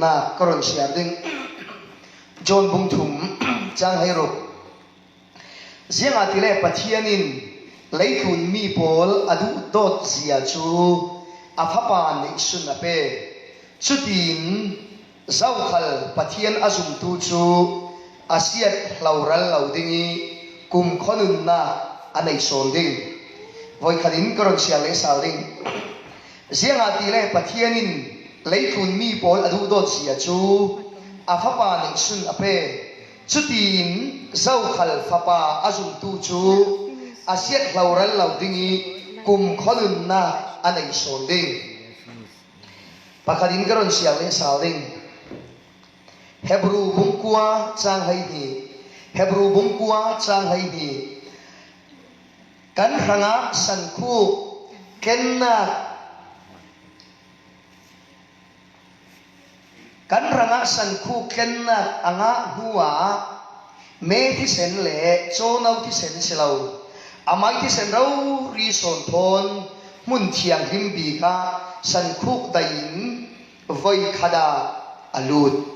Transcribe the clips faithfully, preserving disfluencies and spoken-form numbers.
Ka rawn siar ding. John bung thum chang hleiruk. Ziangahtile Pathian in leitlun mi pawl a duhdawt zia chu a Fapa neihsun a pe. Chutiin zokhal Pathian a zumtu chu a siat hloral lo ding i, kumkhaw nunna a nei sawn ding. Vawikhatin ka rawn siar leh sal ding. Ziangahtile Pathian in leitlun mi pawl a duhdawt zia chu a Fapa neihsun a pe. Chutiin zokhal Fapa a zumtu chu a siat hloral lo ding i, kumkhaw nunna a nei sawn ding. Pakhatin ka rawn siar leh sal ding. Hebru bung kua chang hleihnih. Hebru bung kua chang hleihnih. Kan hrangah sankhuk tlennak, kan hrangah sankhuk tlennak a ngah hnuah me thisen leh chawno thisen si lo, a mai thisen rori sawn thawn hmun thianghlim bikah sankhuk daihin vawi khatah a lut.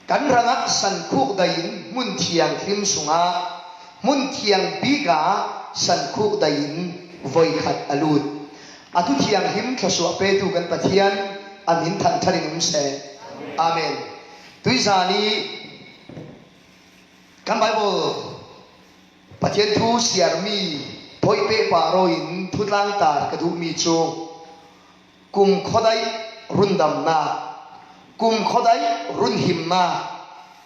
Kan hrangah sankhuk daihin hmun thianghlim sungah, hmun thiang bikah sankhuk daihin vawi khat a lut. A thu thianghlim thluasuah petu kan Pathian a hmin thangtharin um seh. Amen. Tuizan i kan Bible Pathian thu siar mi phoih pek pah rawin thu tlangtar ka duh mi chu kumkhaw daih rundamna, kumkhaw daih runhimna,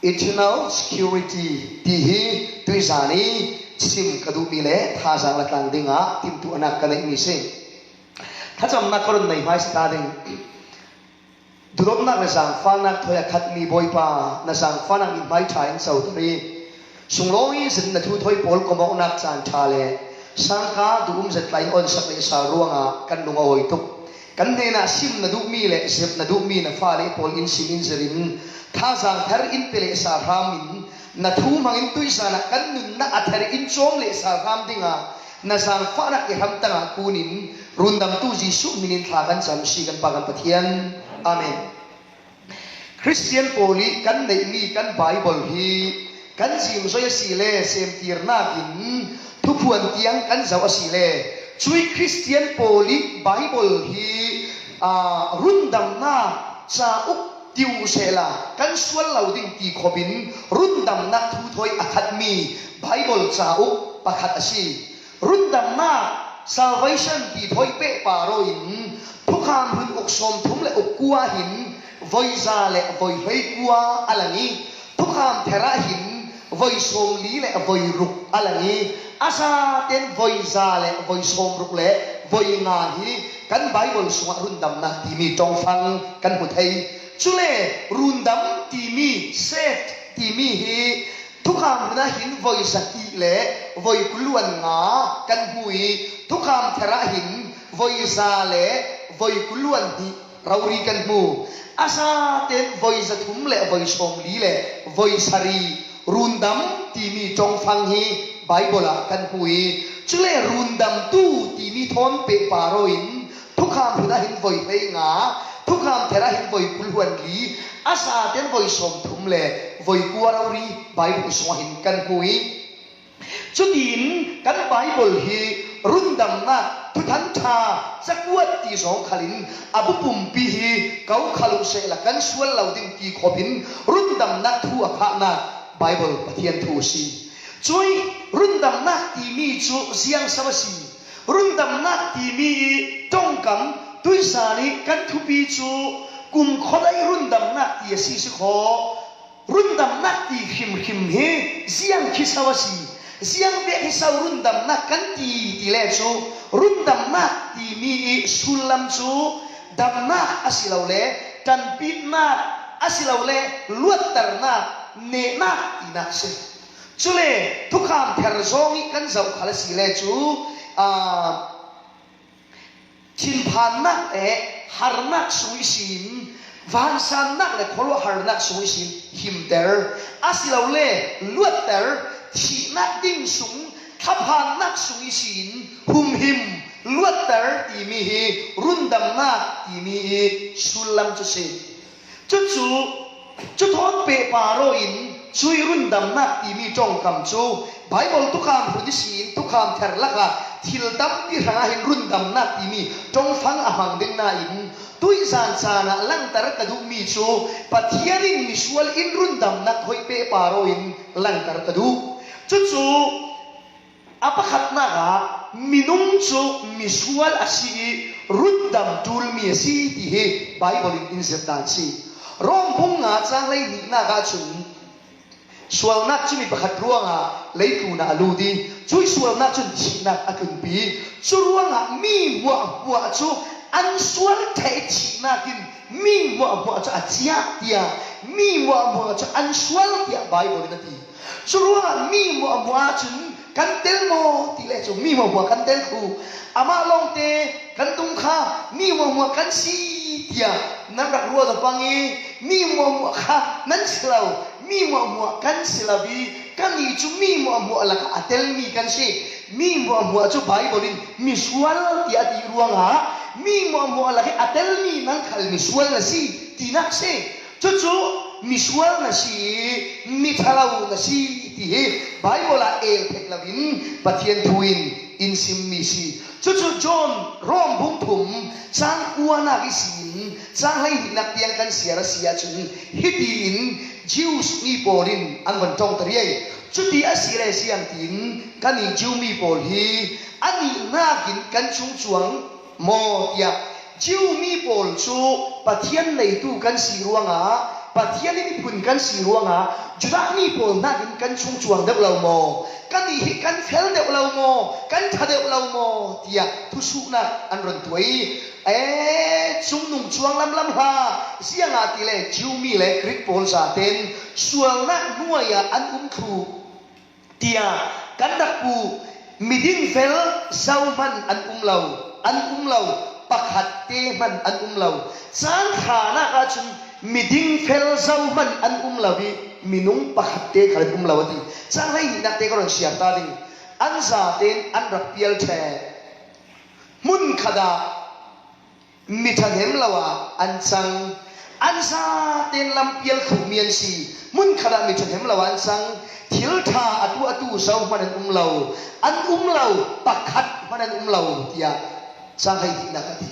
eternal security ti hi tuizan i sim ka duh mi leh thazang la tlang dingah timtuahnak ka neih mi si. Thlachamna ka rawn nei hmaisa ta ding. Duhdawtnak leh zangfahnak thawi a khat mi Bawipa, na zangfahnak min hmai ṭha in chauh tari. Sunglawi zet na thu thawi pawl kawmawknak chan ṭha leh sangka duhum zet tla in awnsak leh sal ruangah kan lung a hawi tuk. Kan hnenah sim na duh mi leh zep na duh mi na fale pawl in sim in zir in, thazang thar in pe leh sal hramin, na thu hmangin tuizanah kan nunna a ther in chawm leh sal hram dingah na zangfahnak i hramtangah kunin rundamtu Jesuh hmingin thla kan cham si kan Pa kan Pathian. Amen. Kristian pawl i kan neih mi kan Bible hi kan zingzawi a si le semtirnakin thuphuan tiang kan zoh a si le, cui Kristian pawl i Bible hi, aa, rundamna cauk ti uh sehla kan sual lo ding ti khawpin rundamna thu thawi a khat mi Bible cauk pakhat a si. Rundamna, salvation ti thawi pek pah rawin thukham hlun uk sawmthum leh uk kua hin vawi za leh vawi hleikua a lang i, thukham therah hin vawi sawmli leh vawi ruk a lang i, a zaten vawi za leh vawi sawmruk leh vawi nga hi kan Bible sungah rundamna timi ṭawngfang kan hmu thei. Chule rundam timi, saved timi hi thukham hlunah hin vawi za hnih leh vawi kul luan nga kan hmu i, thukham therah hin vawi za leh vawi kul luan hnih rori kan hmu. A zaten vawi za thum leh vawi sawmli leh vawi sari rundam timi ṭawngfang hi Bible ah kan hmu i, chule rundamtu timi thawn pek pah rawin thukham hlunah hin vawi hleinga, thukham therah hin vawi kul luan li, a zaten vawi sawmthum leh vawi kua rori Bible sungah hin kan hmu i, chutiin kan Bible hi rundamna thuthangṭha cakuat ti zawng khalin a bu pumpi hi ko khal uh sehla kan sual lo ding ti khawpin rundamna thu a phahna Bible Pathian thu a si. Cui rundamna timi chu ziang sam a si? Rundamnak timi i ṭawngkam tuizan i kan thupi chu kumkhaw daih rundamnak ti a si si khaw. Rundamnak ti hrimhrim hi ziang khi sau a si? Ziang bek hi sau rundamnak kan ti ti le chu, rundamnak timi i sullam chu damnak a si lo le, ṭanpitnak a si lo le, luatternak, nehnak tinak a si. Chule thukham ther zawng i kan zoh khal a si le chu, aa, thinphannak leh harnak sung ihsin, vansannak leh khuaruah harnak sung ihsin himter, a si lo le luatter, thihnak ding sung, thlaphannak sung ihsin humhim, Luatter timi hi rundamnak timi i sullam cu si. Cucu, cu thawn pehpar aw in cui rundamnak timi ṭongkam cu Baibal tukham hrut ihsin tukham ther lakah thil tampi hrangah hin rundamnak timi ṭongfang a hmang ding nain tuihzan caan ah langhter ka duhmi cu Pathian in misual in rundamnak hoih pehpar aw in langhter ka duh. Cucu, a pakhatnak ah minung cu misual a si i rundam ṭulmi a si ti hi Baibal in in zirh dan si. Rom bung nga cang hleihnihnak ahcun sualnak cu mi pakhat ruangah leitlun ah a lut i cuih sualnak cun thihnak a tlunpi. Cu ruangah mi hmuahhmuah cu an sual ṭheh i thihnak in mi hmuahhmuah cu a ciah tiah mi hmuahhmuah cu an sual tiah Baibal in a ti. Cu ruangah mi hmuahhmuah ahcun kan tel maw ti le cu mi hmuahhmuah kan tel khu. Amah lawngte kan tung kha mi hmuahhmuah kan si tiah nan rak ruat a pang i mi hmuahhmuah kha nan si lo, mi hmuahhmuah kan si lo i kannih cu mi hmuahhmuah lakah a telmi kan si. Mi hmuahhmuah cu Baibal in misual tiah a ti ruangah mi hmuahhmuah lakah a telmi nang khal misual na si tinak si. Cucu misual na si i miṭhalo na si ti hi Baibal ah el thek loin Pathian thu in in simmi si. Cucu John Rom bung thum cang kuanak ihsin cang hleihnihnak tiang kan siar a si ahcun hitiin Jews mi pawl in an van ṭongter i cuti a si le siangtin kan i Jew mi pawl hi a nihnak in kan chungchuang maw tiah Jew mi pawl cu Pathian neitu kan si ruangah, Pathian i miphun kan si ruangah, Judah mi pawl hnakin kan chungchuang deuh lo maw? Kannih hi kan fel deuh lo maw? Kan ṭha deuh lo maw? Tiah thusuhnak an run tuah i, ee, cungnung cuang lamlam hlah, ziangahtile Jew mi le Greek pawl zaten sualnak hnuai ah an um thluh. Tiah kan rak puh. Miding fel zohman an um lo, an um lo, pakhat te hman an um lo. Caan hranak ahcun miding fel zohman an um lo i minung pakhat te khal an um lo a ti. Cang hleihnihnak te ka run siar ta ding. An zaten an rak pial ṭheh. Hmun khat ah mi ṭhahnem lo ah an cang. An zaten lampial thluhmi an si. Hmun khat ah mi ṭhahnem lo ah an cang. Thil ṭha a tuahtu zohman an um lo. An um lo, pakhat hman an um lo, tiah cang hleihnihnak a ti.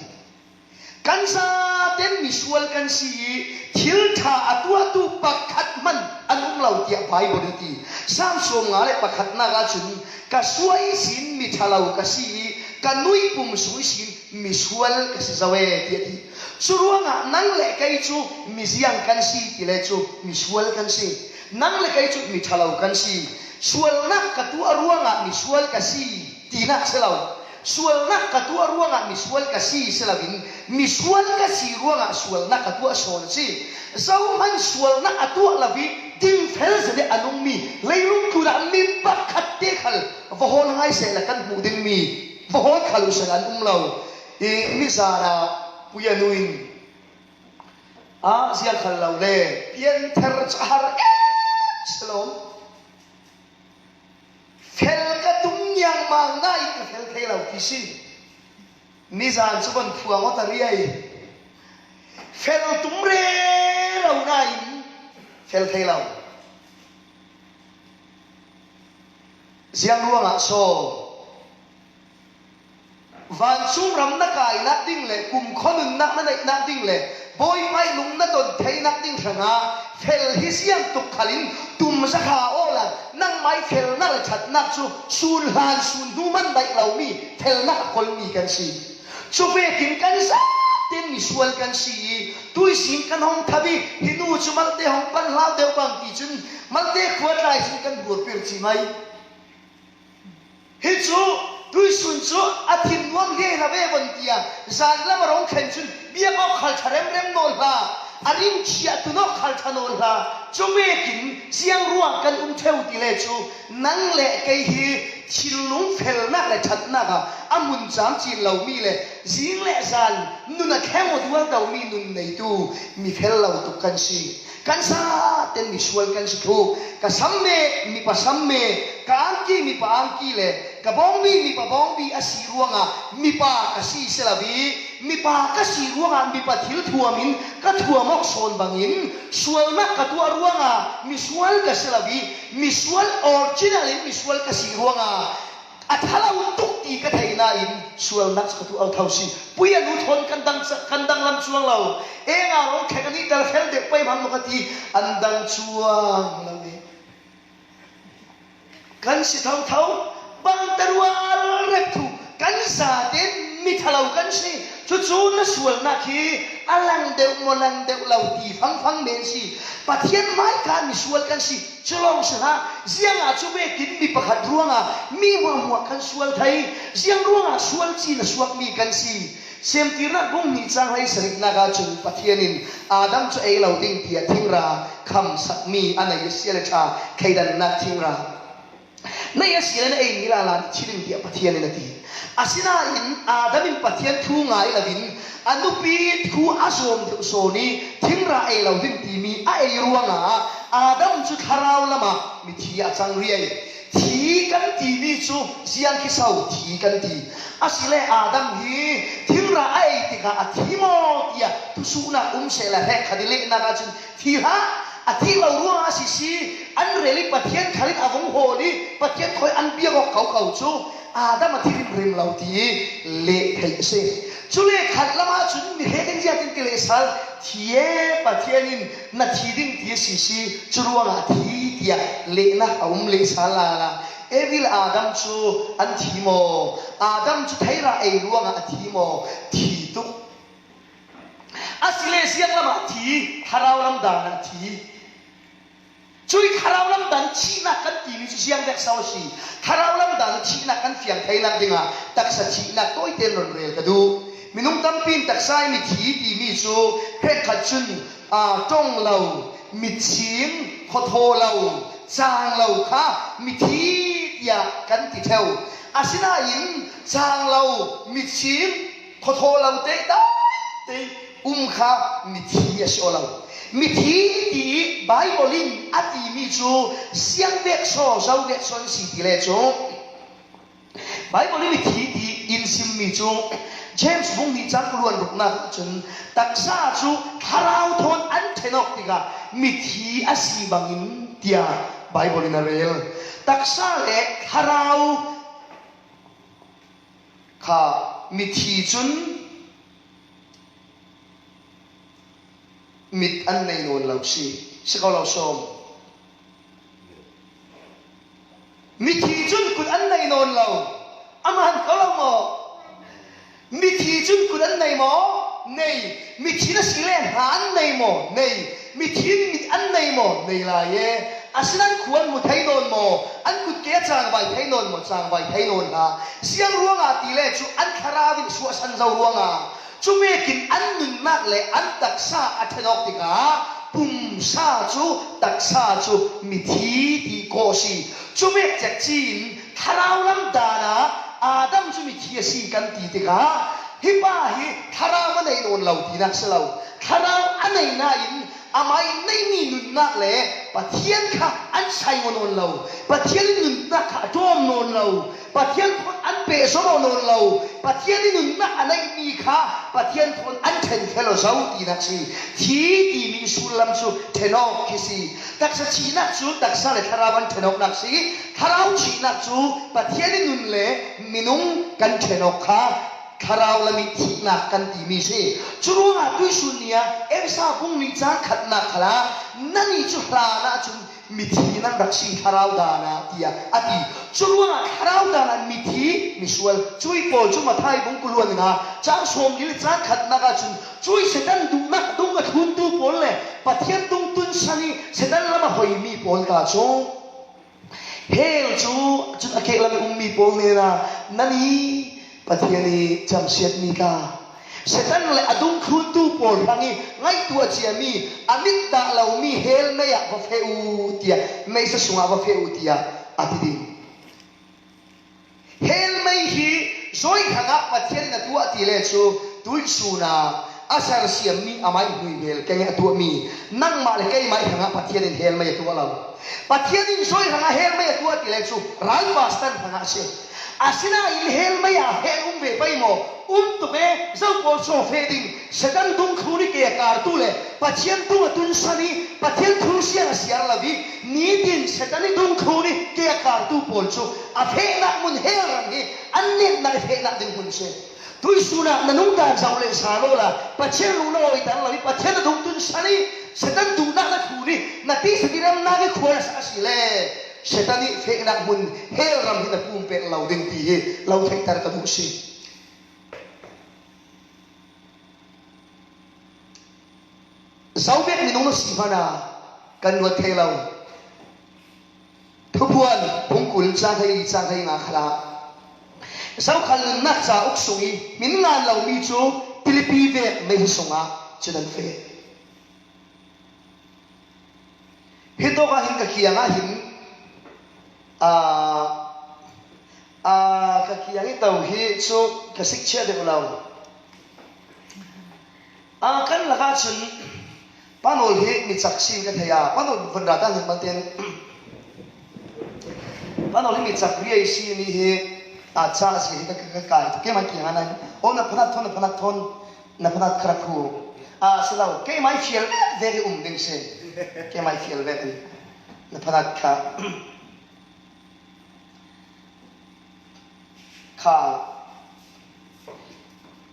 Kan zaten misual kan si i thil ṭha a tuahtu pakhat hman an um lo, tiah Baibal in ti. Salm sawmnga le pakhatnak ahcun ka suah ihsin mi ṭhalo ka si i ka nuih pum sung ihsin misual ka si zo e, tiah ti. Cu ruangah nang le kei cu miziang kan si ti le cu misual kan si. Nang le kei cu miṭhalo kan si. Sualnak ka tuah ruangah misual ka si tinak si lo. Sualnak ka tuah ruangah misual ka si si loin misual ka si ruangah sualnak ka tuah sawn a si. Zohman sualnak a tuah lo i dingfel zet i a nungmi leilung tlunah mi pakhat te khal va hawl hai sehla kan hmuh dingmi va hawl khal uh sehla an um lo. I mizan ah puianu in ah ziang khal lo le pianther cu a har em si lo. Fel ka tum niangmang nain ka fel thei lo ti si. Nizan cu van phuang awt a riai. Fel tum rero nain fel thei lo. Ziang ruangah saw? Vancung ram na kainak ding le kumkhua nunnak na neihnak ding le Bawipa i lung na ton theinak ding hrangah fel hi ziang tuk khalin tum zakha awla nangmah i felnak le ṭhatnak cu sun hlan sun hnu man daih lomi felnak a kolmi kan si. Cuvekin kan zaten misual kan si i tuihzing kan hong thap i hi nu cu malte hong pan hlau deuh bang ti cun malte khua tlai cun kan hurpir ci mai. Hi cu tuihsun cu a thin nuam hlei hna ve von tiah zan lam a rong thlen cun biak awk khal ṭha remrem nawl hlah, a ring chiah tun awk khal ṭha nawl hlah. Cuvekin ziang ruang kan um ṭheu ti le cu nang le kei hi thinlung felnak le ṭhatnak ah a hmun cam cin lomi le zing le zan nun a thleng aw dual domi nun neitu mi fel lo tuk kan si. Kan zaten misual kan si thuk. Ka samme mipa samme, ka angki mipa angki le Ka bawngbi mipa bawngbi a si ruangah mipa ka si selavi, mipa ka si ruangah mipa thil thuamin ka thuam awk sawn bangin sualnak ka tuah ruangah misual ka selavi, misual original in misual ka si ruangah a thalo tuk ti ka theihna in sualnak ka tuah aw tho si. Pui a nu thawn kan dang, kan dang lam chuang lo. Enga rong khe kan i tal fel dek pai mang maw ka ti, an dang chuang lo ni. Kan si thotho, bangta rual rep thu kan zate mi thalo kan si. Cucu na sualnak hi a lang deuh maw lang deuh lo ti fangfang men si. Pathian mai ka mi sual kan si. Culawng si hlah, ziangah cu vekin mi pakhat ruangah mi hmuahhmuah kan sual thei, ziang ruangah sual ci na suakmi kan si. Semtirnak bung hnih cang hleisarihnak ahcun Pathian in Adam cu ei lo ding tiah thingra khamsakmi a nei a si le ṭha, thleidannak thingra. Nei a si le na ei ni lala na thi ding tiah Pathian in a ti. Asinain Adam in Pathian thu ngai loin a nupi thu a zawm deuh sawn i thingra ei lo ding timi a ei ruangah Adam cu thlarau lamah mithi a cang riai. Thi kan timi cu ziang khi so thi kan ti. Asile Adam hi thingra a ei tikah a thi maw tiah thusuhnak um sehla hrekkhat i lehnak ahcun thi hlah. A thih lo ruangah a si si, an rel i Pathian khal in a vung hawl i Pathian khawi an biak awk koko cu Adam a thi rimrim lo ti leh theih a si. Cule khat lam ahcun mi hrekin ziatin ti leh sal, thi e, Pathian in na thi ding ti a si si, cu ruangah thi tiah lehnak a um leh sal lala. Evil Adam cu an thi maw? Adam cu theira ei ruangah a thi maw? Thi tuk. Asile ziang lamah thi, thlarau lam dan ah thi. Cui thlarau lam dan thihnak kan timi cu ziang vek so a si. Thlarau lam dan thihnak kan fiang theinak dingah taksa thihnak tawite in run rel ka duh. Minung tampi in taksa i mithi timi cu hrekkhat cun, aa, ṭong lo, mitching, khawthaw lo, cang lo kha mithi tiah kan ti ṭheu. Asinain cang lo, mitching, khawthaw lo te tei um kha mithi a si aw lo. Mithi ti Baibal in a timi cu ziang vek saw, zo vek saw an si ti le cu Baibal in mithi ti in simmi cu James bung hnih cang kuluan ruknak ahcun taksa cu thlarau thawn an ṭhen awk tikah mithi a si bangin tiah Baibal in a rel. Taksa le thlarau kha mithi cun mit an nei nawn lo si. Si ko lo sawm. Mithi cun kut an nei nawn lo. A man ko lo maw? Mithi cun kut an nei maw? Nei. Mithi na si le hna an nei maw? Nei. Mithi in mit an nei maw? Nei lai e. Asinain khuan mu thei nawn maw? An kut ke a cangvai thei nawn maw? Cangvai thei nawn hna. Siang ruangah ti le cu an thlarau in suahsan zo ruangah. Cuvekin an nunnak le an taksa a ṭhen awk tikah pumsa cu taksa cu mithi ti ko si. Cuvek cekci in thlarau lam dan ah Adam cu mithi a si kan ti tikah hi pa hi thlarau a nei nawn lo tinak si lo. Thlarau a nei nain amah i neihmi nunnak le Pathian kha an sai nawn lo. Pathian i nunnak kha a ṭawm nawn lo. Pathian thawn an pehzom nawn lo. Pathian i nunnak a neihmi kha Pathian thawn an ṭhen fel aw zo tinak si. Thi timi sullam cu ṭhen awk khi si. Taksa thihnak cu taksa le thlarau an ṭhen awknak si. Thlarau thihnak cu Pathian i nun le minung kan ṭhen awk kha thlarau lam i thihnak kan timi si. Curuangah tuihsun ni ah Efesa bung nih cang khatnak khalah nannih cu hlan ahcun mithi nan rak si thlarau dan ah, tiah a ti. Curuangah thlarau dan ah mithi, misual, cui pawl cu Matthai bung kuluan nga cang sawmli le cang khatnak ahcun cui Satan duhnak dung a thluntu pawl le Pathian dungtun san i Satan lam a hoimi pawl ta cu hell cu cun a kehlam i ummi pawl hnenah nan i Pathian i camsiatmi tla, Satan le a dungthluntu pawl hrang i ngaihtuah ciami a mit dah lomi hell mei ah va feh u tiah, meisa sungah va feh u tiah a ti ding. Hell mei hi zawi hrangah Pathian in a tuah ti le cu tuihsun ah a sersiammi amai hnuihmel keng a tuahmi nangmah le keimah hrangah Pathian in hell mei a tuah lo. Pathian in zawi hrangah hell mei a tuah ti le cu ral pastor hrangah a si. Asinain hell mei-ah hell um ve pah maw? Um tuk e, zo pawl chaw feh ding. Satan dungthlun hi kei a kartu le Pathian dung a tunsan hi, Pathian thu siang a siar lo hi. Nitin Satan hi dungthlun hi kei a kartu pawl chu a fehnak mun hell ram hi, an netnak i fehnak ding hun si. Tuisun ah na nungtan zau le sa lo la, Pathian lung na awi tan lo hi, Pathian na dung tunsan hi, Satan duhnak na thlun hi, na tisa diramnak i khual a sa a si le Satan i fehnak mun hell ram hi na pumpek lo ding ti hi lo theihter ka duh si. Zo bek minung na si hmana kan luat thei lo. Thupuan bung kul chang hei li chang hei nga khala. Zo khalnak ca uk sung i min ngan lo mi cu Philippi vek mei hi sungah cun an feh. Hi tawk ah hin ka kiangah hin, aa, aa, ka kiang i to hi cu ka sik chiah deuh lo. Aa, kan lakah cun Panawl hi mi cak si ka thei a, Panawl vun ra ta nih malte in Panawl hi mi cak riai si mi hi, aa, ca si hi ka, ka, ka kai. Keimah kiangah nan, oh, na phanat thawn, na phanat thawn. Na phanat kha rak hu. A si lo, keimah i fial vek i um ding si. Keimah i fial vek in na phanat kha. Kha.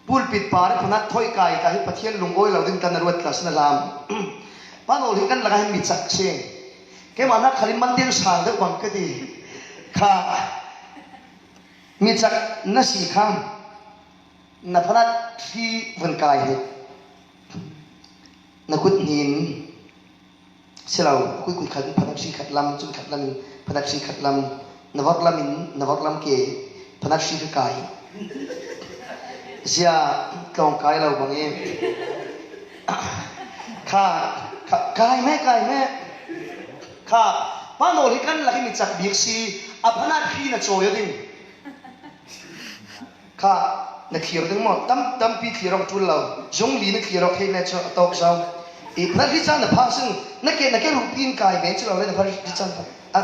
Pulpit par i phanat thawi kai ka hi Pathian lungawi lo ding kan ruat tla si na lam. Panawl hi kan lakah hin mi cak si. Keimah nak khalin man ding sang deuh bang ka ti. Kha. Mi cak na si kha. Na phanat hri vun kai hi. Na kut hnin si lo, kuikui khat in phanat hri khat lam, cun khat lam in phanat hri khat lam, na vorh lam in, na vorh lam ke phanat hri ka kai. Zia tlawng kai lo bang i. Kha, kha, kai me, kai me. Kha, Panawl hi kan lak i mi cak bik si, a phanat hri na cawi aw ding. Kha, na thlir ding maw? Tam, tampi thlir awk ṭul lo. Zung li na thlir awk theih le cu a tawk zo. I, phanat hri caan na phak sin, na ke, na ke rupi in kai men cu lo le, na phanat hri caan phak. A,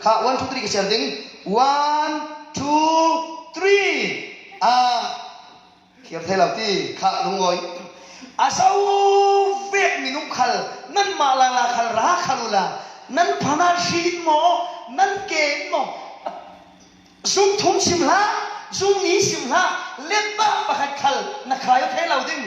kha, one, two, three ka ser ding. One, two, three. A, thlir thei lo ti, kha, lungawi. A zo vek minung khal, nanmah lala khal, ra khal ula, nan phanat hri in maw, nan ke in maw? Zung thum sim hlah, zung ni sim hlah, letbah pakhat khal na khai aw thei lo ding.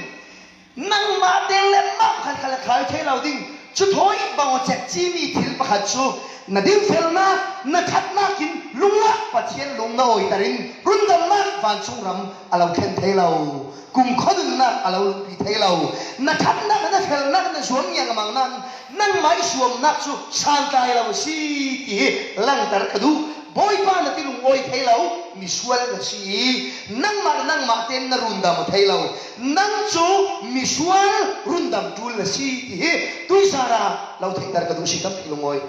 Nangmah te letbah pakhat khal na khai aw thei lo ding. Cu thawi bang aw cekci mi thil pakhat cu na dingfelnak, na ṭhatnak in lungah Pathian lung na awiter in rundamnak vancung ram a lo thlen thei lo. Kumkhua nunnak a lo lungpi thei lo. Na ṭhatnak, na felnak, na zuam ngiangmang nain nangmah i zuamnak cu santlai lo a si ti hi langhter ka duh. Bawipa na ti lungawi thei lo, misual na si i nangmah le nangmah tein na rundam aw thei lo. Nang cu misual rundam ṭul na si ti hi tuizan ah lo theihter ka duh si tampi lungawi.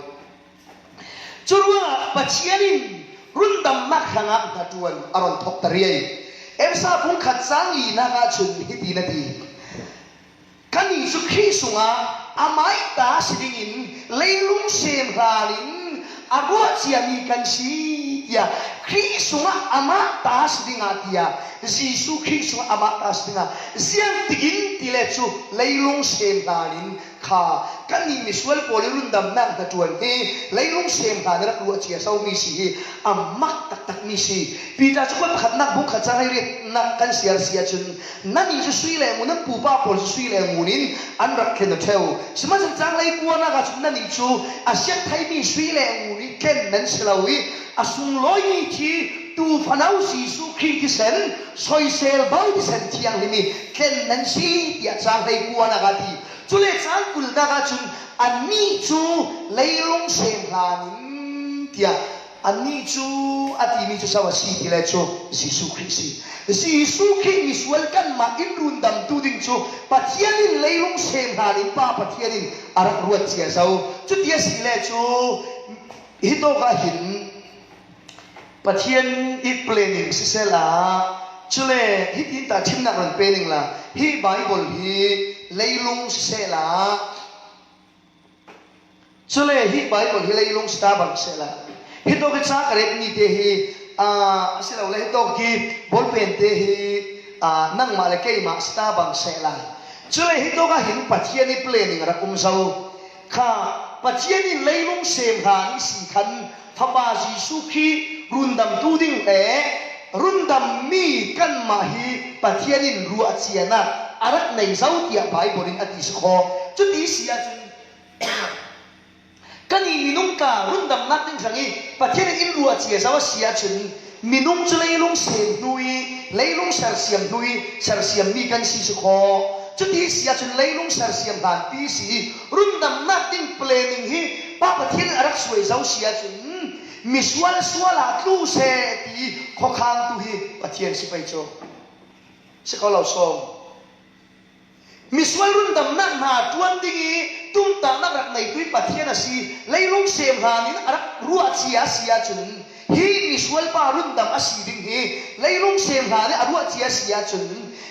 Curuangah Pathian in rundamnak hrangah hnaṭuan a ron thawkter riai. Efesa bung khat cang linak ah cun hiti na ti, kannih cu Khrih sungah amah i ta si dingin leilung sem hlanin a ruah ciami kan si, tiah Khrih sungah amah ta si dingah, tiah Jesuh Khrih sungah amah ta si dingah ziangtikin ti le cu leilung sem hlanin kha kannih misual pawl i rundamnak hnaṭuan hi leilung sem hlan a rak ruah cia so mi si hi a mak taktak mi si. Peter cu khual pakhatnak bung khat cang hleiriatnak kan siar si ahcun, nannih cu sui le ngun, nan pupa pawl cu sui le ngun in an rak thlen aw ṭheu. Sihmanhsehlaw cang hleikuanak ahcun nannih cu a siat theimi sui le ngun i thlen nan si lo i a sunglawimi thi, tuufanau Jesuh Khrih thisen, soisel bo thisen thianghlim i thlen nan si, tiah cang hleikuanak ah ti. Cule cang kulnak ahcun, "Anih cu leilung sem hlanin," tiah, "Anih cu," a timi cu so a si ti le cu Jesuh Khrih si. Jesuh Khrih misual kanmah in rundamtu ding cu Pathian in leilung sem hlanin Pa Pathian in a rak ruat cia zo. Cuti a si le cu, hi tawk ah hin Pathian i planning siseh la, cule hitin ta thimnak ron pe ning la, hi Bible hi leilung siseh la, cule hi Bible hi leilung si ta bang seh la, hi tawk i ca ka retmi te hi, A, a si lo le, hitawk hi bawlpente hi, a, nangmah le keimah si ta bang seh lai. Cule hitawk ah hin Pathian ih planning a rak um zo. Kha Pathian in leilung sem hlan ihsi khan Fapa Jesuh Khrih rundamtu ding le rundammi kanmah hi Pathian in ruah cianak a rak nei zo tiah Baibal in a ti si khaw. Cuti si ahcun, kannih minung tla rundamnak ding hrang ih Pathian in in ruah cia zo a si ahcun, minung cu leilung sem hnu ih leilung sersiam hnu ih sersiammi kan si cu khaw. Cuti si ahcun leilung sersiam hlanpi si ih rundamnak ding planning hi Pa Pathian in a rak suai zo si ahcun, misual sual ah tlu seh ti khuakhangtu hi Pathian si pei cu. Si ko lo sawm. Misual rundamnak hna ṭuan ding ih tumtahnak rak neitu hi Pathian a si. Leilung sem hlan in a rak ruah cia a si ahcun, hi misual pa rundam a si ding hi leilung sem hlan in a ruah cia a si ahcun,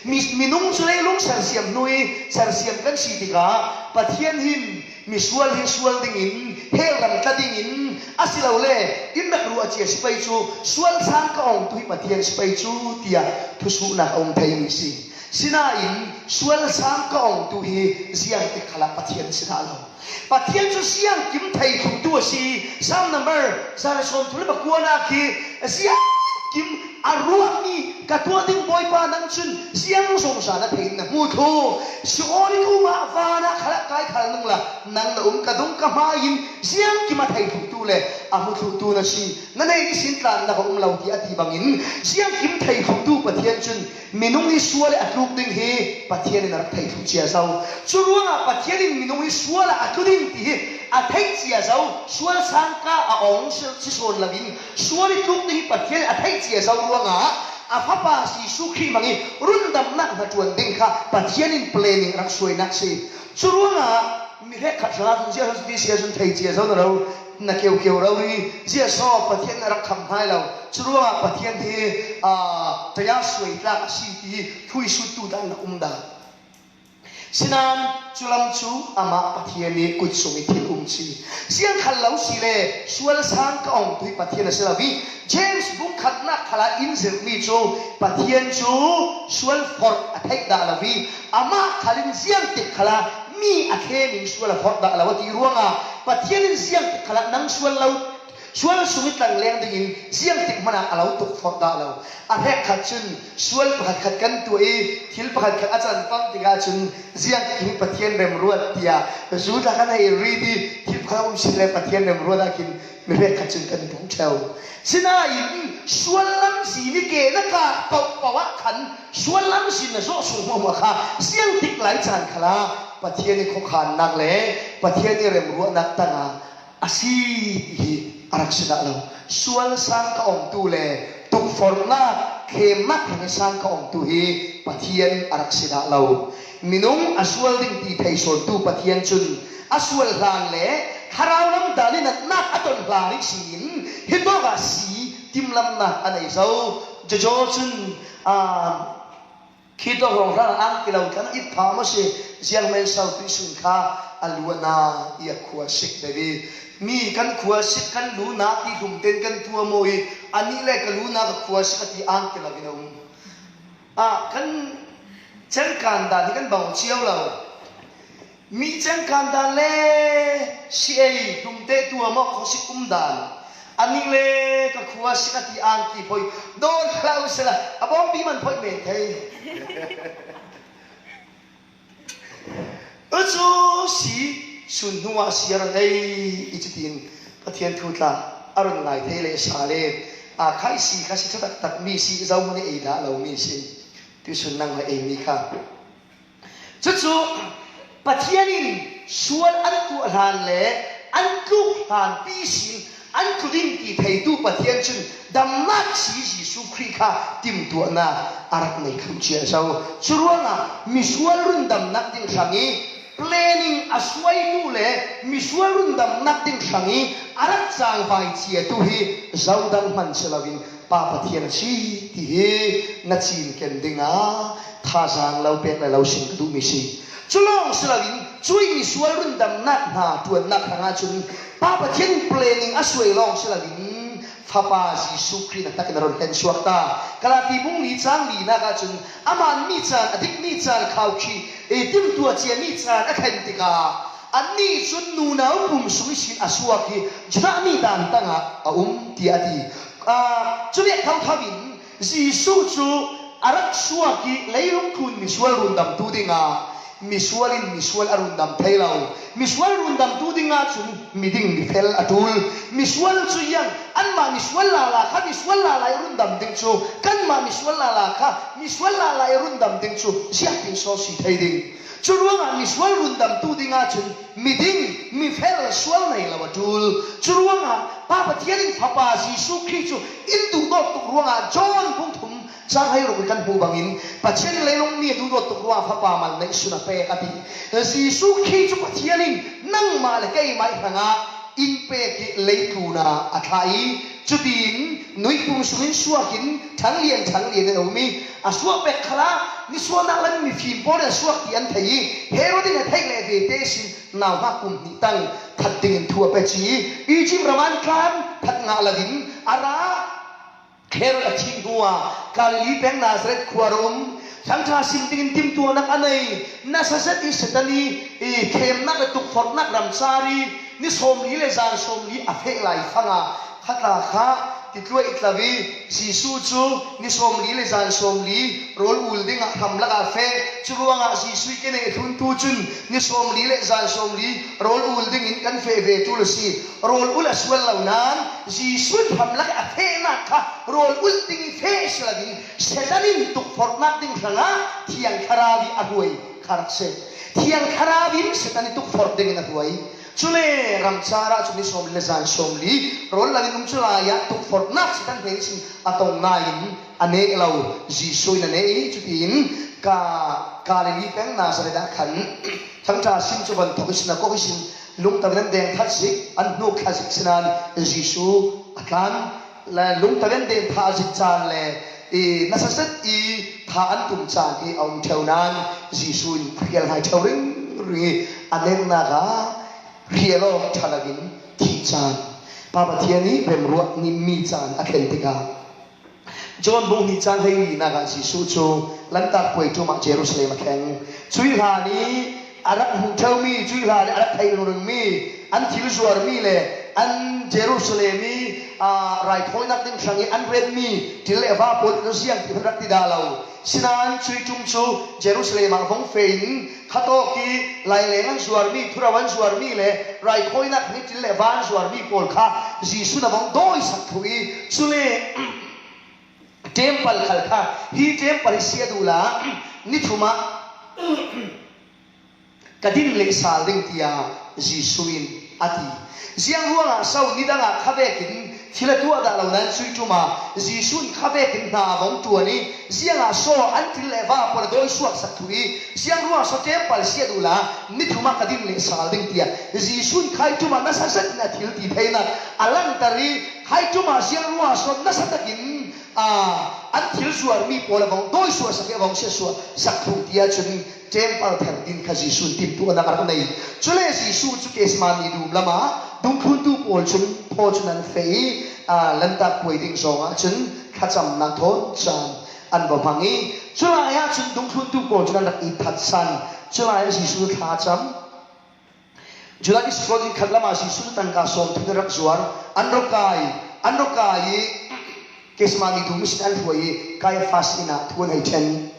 mi, minung cu leilung sersiam hnu ih sersiam kan si tikah Pathian hin misual hi sual dingin, hell ram tla dingin, asilole in rak ruah cia si pei cu, sual sang ka ongtu hi Pathian si pei cu, tiah thusuhnak a um theimi si. Sinain sual sang ka ongtu hi ziangtik khalah Pathian si dah lo. Pathian cu ziangkim thei tluktu a si. Psalm number za le sawmthum le pakuanak hi ziangkim a ruahmi ka tuah ding Bawipa, nang cun ziang zongza na thei in na hmu thlu. Sheol ih ka um ah van ah khalah kai khal nung la, nang na um, ka dung ka hma in ziangkim a thei tluktu le a hmu tluktu na si. Na neih ihsin tlannak a um lo, tiah a ti bangin ziangkim thei tluktu Pathian cun minung ih sual ih a tluk ding hi Pathian in a rak thei tluk cia zo. Cu ruangah Pathian in minung ih sual ah a tlu ding ti hi a theih cia zo. Sual sangka a ong si, si sawn loin sual ih tluk ding hi Pathian in a theih cia zo ruangah a Fapa Jesuh Khrih hmangih rundamnak hnaṭuan ding kha Pathian in planning a rak suainak si. Cu ruangah mi hrekkhat hrangah cun ziaza cuti si ahcun thei cia zo na lo, na keukeu rori ziaza Pathian a rak kham hngai lo. Cu ruangah Pathian hi, aa, taya suai tlak a si ti thui suttu dah na um dah. Sinain cu lam cu amah Pathian ih kut sung ih thil um si. Ziang khal lo si le sual sang ka ongtu hi Pathian a si lo ih James bung khatnak khalah in zirhmi cu Pathian cu sual forh a theih dah lo ih amah khal in ziangtik khalah mi a thlem in sual a forh dah lo a ti ruangah Pathian in ziangtik khalah nang sual lo, sual sung ih tlangleng dingin ziangtik hmanh ah a lo tuk forh dah lo. A hrekkhat cun sual pakhatkhat kan tuah ih thil pakhatkhat a can pang tikah cun ziangtik hi Pathian remruat tiah zu tla kan hei rit ih thil pakhat a um si le Pathian remruat ah khin mi hrekkhat cun kan ṭhum ṭheu. Sinain sual lamzin ih ke na kah paohpaoh ah khan sual lamzin na zawh sung hmuahhmuah kha ziangtik lai caan khalah Pathian ih khuakhannak le Pathian ih remruahnak tangah a si ti hi a rak si dah lo. Sual sang ka ongtu le tukforhnak, thlemnak hrang ih sang ka ongtu hi Pathian a rak si dah lo. Minung a sual ding ti thei sawntu Pathian cun a sual hlan le thlarau lam dan ih natnak a ton hlan ihsin hitawk ah si timlamnak a nei zo. Jojo cun, aa, khi tawk hrawnghrang a angki lo tlan it phah maw si, ziangmen so tuihsun kha a lu a na ih a khua sik deuh ih mi kan khua sik kan lu na ti hlum tein kan tuah maw ih anih le ka lu na ka khua sik a ti angki lo in a um. Ah, kan cengkan dan hi kan bang cio lo. Mi cengkan dan le si ei hlumte tuah maw khuasik um dan. Anih le ka khua sik a ti angki phoi. Dawn hlah usela a bawmpi man phoi men thei. Ucu si sun hnu ah si a run ei i cutin Pathian thu tla a run ngai thei le sa le a khai si kha si ṭha taktak mi si zohman i ei dah lo mi si. Tuisun nang le ei mi kha. Cucu Pathian in sual an tuah hlan le an tluk hlanpi sin an tlu ding ti theitu Pathian cun damnak si Jesuh Khrih kha timtuahnak a rak nei thluh cia zo. Curuangah misual rundamnak ding hrang ih planning a suaitu le misual rundamnak ding hrang ih a rak cangvai ciatu hi zodang hman si loin Pa Pathian a si ti hi na cinken dingah thazaang lo pek le lo sim ka duhmi si. Cu lawng si loin cuih misual rundamnak hna ṭuannak hrangah cun Pa Pathian in planning a suai lawng si loin Fapa Jesuh Khrih naktakin a rawn khen suak ta. Galati bung li chang linak ah cun amah mi caan, a dik mi caan khaukhih, e, timtuah cia mi caan a khen tikah annih cun nunau pum sung ihsin a suak hi Judah mi dantang ah a um, tiah a ti. Aa, cuvek thotho in Jesuh cu a rak suak ih leilung tlun misual rundamtu dingah misual in misual a rundam thei lo. Misual rundamtu dingah cun miding mifel a ṭul. Misual cu ziang, anmah misual lala kha misual lala ih rundam ding cu, kanmah misual lala kha misual lala ih rundam ding cu ziangtin so si thei ding? Cu ruangah misual rundamtu dingah cun miding mifel sual nei lo a ṭul. Cu ruangah Pa Pathian in Fapa Jesuh Khrih cu in duhdawt tuk ruangah John bung thum cang hleiruk kan hmuh bangin Pathian in leilung mi a duhdawt tuk ruangah Fapa mal neih sun a pek a ti. Jesuh Khrih cu Pathian in nangmah le keimah ih hrangah in pek ih leitlun ah a thlah ih, cutiin nuih pum sungin suak in ṭhanglian ṭhanglian in a um ih, a suak pek khalah nisuahnak lam mifim pawl in a suak ti an thei ih, Herod in a theih leh vete ihsin nauhak kum hnih tang that dingin thu a pia ci ih, Izipt ram an tlan that ngah loin a ra. Herod a thih hnuah Galilee peng Nazareth khua a ra um. Thangṭha sim dingin timtuahnak a nei. Nasa zet ih Satan ih, ih khemnak le tukforhnak ram car ih ni sawmli le zan sawmli a feh lai fangah khata kha titluai tlo ih Jesuh cu ni sawmli le zan sawmli rawl ul dingah hramlak ah feh. Cu ruangah Jesuh ih keneih hluntu cun ni sawmli le zan sawmli rawl ul dingin kan feh ve ṭul a si. Rawl ulh a sual lo nain Jesuh in hramlak ih a fehnak kha rawl ulh ding ih feh si loin Satan in tukforhnak ding hrangah Thiang Thlarau ih a hruai kha rak si. Thiang Thlarau in Satan ih tukforh dingin a hruai. Cule ram car ah cun ni sawmli le zan sawmli rawl lo in um, cu lai ah tukforhnak Satan hnen ihsin a tong nain a neh lo, Jesuh in a neh ih cutiin Ka-, Galilee peng Nazareth ah khan thangṭha sim cu van thawk ih sinakok ihsin lungto in an deng that zik, an hnuk thla zik sinain Jesuh a tlan. Le lungto in an deng thah zik caan le i nasa zet ih thah an tum caan hi a um ṭheu nain Jesuh in a hrial hnai ṭheu ringring ih a neknak ah hrial awk ṭha loin thih caan, Pa Pathian ih remruat nih mi caan a thlen tikah John bung hnih cang hleilinak ah Jesuh cu Lantak Puai ṭum ah Jerusalem a thleng. Cuih hlan ih a rak hmuh ṭheumi, cuih hlan ih a rak theih ringringmi, an thil zuarmi le an Jerusalem ih, aa, raithawinak ding hrangih an retmi ṭil le va pawl cu ziang ti hmanh rak ti dah lo. Sinain cuih ṭum cu Jerusalem ah vong fe in khatawk ih laileng an zuarmi, thurau an zuarmi le raithawinak hrangih ṭil le va an zuarmi pawl kha Jesuh in a vong dawisak thluh ih, cule temple khal kha, hi temple hi si a duh la, ni thum ah ka din leh sal ding, tiah Jesuh in a ti. Ziang ruangah so nidang ah kha vekin thil a tuah dah lo nain cuih ṭum ah Jesuh in kha vekin hna a vong ṭuan ih, ziangah so an thil le va pawl a dawi suaksak thluh ih, ziang ruangah so temple si a duh la, ni thum ah ka din leh sal ding, tiah Jesuh in khai ṭum ah nasa zet in a thil ti theinak a langhter ih, khai ṭum ah ziang ruangah so nasa takin aa, an thil zuarmi pawl a vong dawi suahsak ih a vong siatsuah sak thluh ti ahcun temple pher din kha Jesuh in timtuahnak a rak nei. Cule Jesuh cu Gethsemane dum lamah dungthluntu pawl cun thaw cun an feh ih, aa, Lantak Puai ding zong ahcun thlacamnak thawn caan an va hmang ih, culai ahcun dungthluntu pawl cun an rak it thatsan. Culai ah Jesuh cu thla a cam. Judas Iskariot in khat lamah Jesuh cu tangka sawm thum in rak zuar. An rak kai, an rak kai ih Gethsemane dum ihsin an hruai ih Kaiafas inn ah thu an hei ṭhen.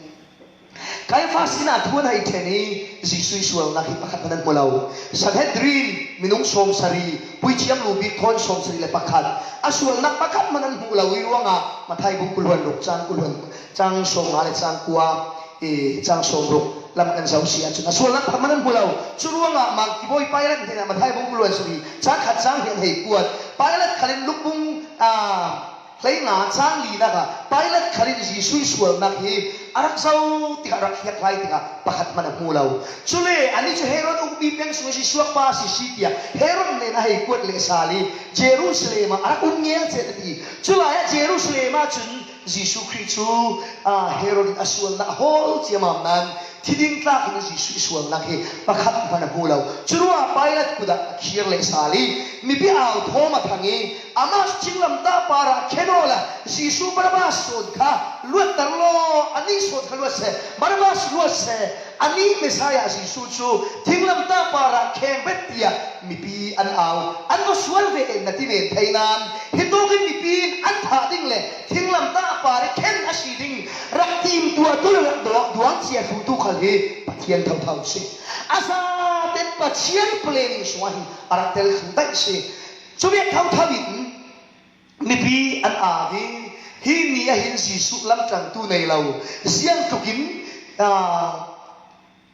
Kaiafas inn ah thu an hei ṭhen ih Jesuh ih sualnak hi pakhat hmanh an hmu lo. Sanhedrin minung sawmsarih, puithiam lu bik thawn sawmsarih le pakhat a sualnak pakhat hmanh an hmuh lo ih ruangah Matthai bung kul hluan ruk cang kul hluan, cang sawmnga le cang kua, i cang sawmruk lam kan zoh si ahcun a sualnak pakhat hmanh an hmu lo. Cu ruangah Mangki bawi Pilat hnenah Matthai bung kul hluan sarih cang khat cang hnih an hei kuat. Pilat khal in lukbung, aa, hleinga cang linak ah Pilat khal in Jesuh ih sualnak hi a rak zoh tikah rak hriak lai tikah pakhat hmanh a hmu lo. Cule anih cu Herod ukmi peng sung ihsi suakpa a si si tiah Herod hnen a hei kuat leh sal ih Jerusalem ah a rak um ngelcet a ti. Culai ah Jerusalem ah cun Jesuh Khrih cu, aa, Herod in a sualnak a hawl ciammam nain Thi ding tlak in Jesuh i sualnak hi pakhat hmanh a hmu lo. Curuangah Pilat kut ah a khir leh sal i mipi au thawm a thang i, amah cu thinglamtah parah khen awla Jesuh Barabbas sawn kha luatter law, anih sawn kha luat seh, Barabbas luat seh, anih Messiah Jesuh cu thinglamtah parah kheng bet, tiah mipi an au. An va sual ve na ti men thei nain, hitawk in mipi in an thah ding le thinglamtah par i khen a si ding rak timtuahtu le rak duang, duang cia hlutu khal hi Pathian thotho si. A zaten Pathian planning sungah hin a rak tel thlu daih si. Cumi thotho in mipi an au i, hi ni ah hin Jesuh lamtangtu nei lo, ziangtlukin, aa,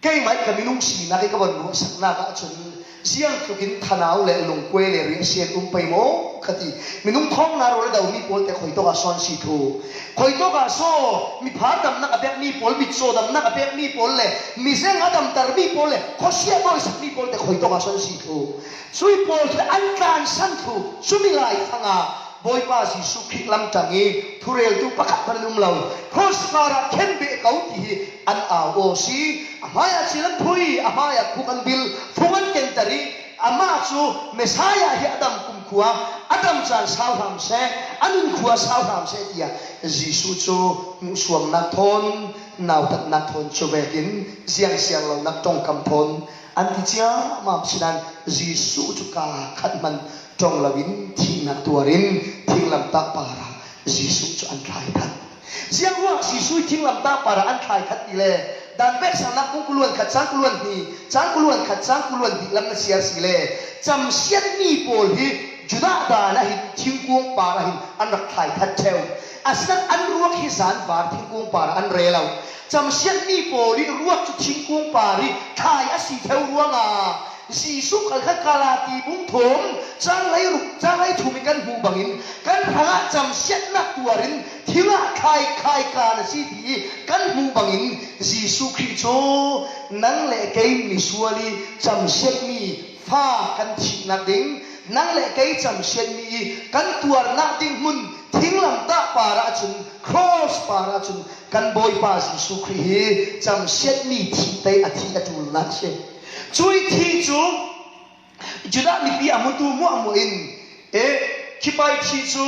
keimah ka minung sinak i ka von ruahsaknak ahcun ziangtlukin thano le lungkuai le riahsiat um pei maw ka ti. Minung thawngna rawl a domi pawl te khuitawk ah sawn si thu. Khuitawk ah saw miphar damnak a pekmi pawl, mitcaw damnak a pekmi pawl le mizeng a damtermi pawl le khuasiah dawisakmi pawl te khuitawk ah sawn si thu. Cui pawl te an tlansan thu. Cumi lai thangah Bawipa Jesuh Khrih lamtang i thureltu pakhat hmanh an um lo. Cross parah khen beh ko ti hi an au aw si. A hmaiah cil an phui, a hmaiah khuk an bil, fung an kenter i amah cu Messiah hi a dam kumkhua, a dam caan sau hram seh, a nun khua sau hram seh tiah Jesuh cu hmuhsuamnak thawn, nautatnak thawn, cuvekin ziangsiang lonak ṭongkam thawn an ti ciammam sinain Jesuh cu kaa khat hmanh ṭong loin thihnak tuar in thinglamtah parah Jesuh cu an thlai that. Ziangruangah Jesuh i thinglamtah parah an thlai that ti le, Dan peksannak bung kuluan khat cang kuluan hnih, cang kuluan khat cang kuluan hnih lam na siar si le, camsiatmi pawl hi Judah dan ah hin thingkung parah hin an rak thlai that ṭheu. Asinain an ruak hi zanvar thingkung parah an rel lo. Camsiatmi pawl i ruak cu thingkung par i thlai a si ṭheu ruangah Jesuh khalkhat Galati bung thum, cang hleiruk, cang hleithum in kan hmuh bangin kan hrangah camsiatnak tuar in thil ah thlai, thlai kan a si ti kan hmuh bangin Jesuh Khrih cu nang le kei misual i camsiatmi fa kan thihnak ding, nang le kei camsiatmi i kan tuarnak ding hmun thinglamtah parah cun, cross parah cun kan Bawipa Jesuh Khrih hi camsiatmi thih te a thih a ṭulnak si. Cui thih cu Judah mipi a hmutu hmuahhmuah in, eh, khipai thih cu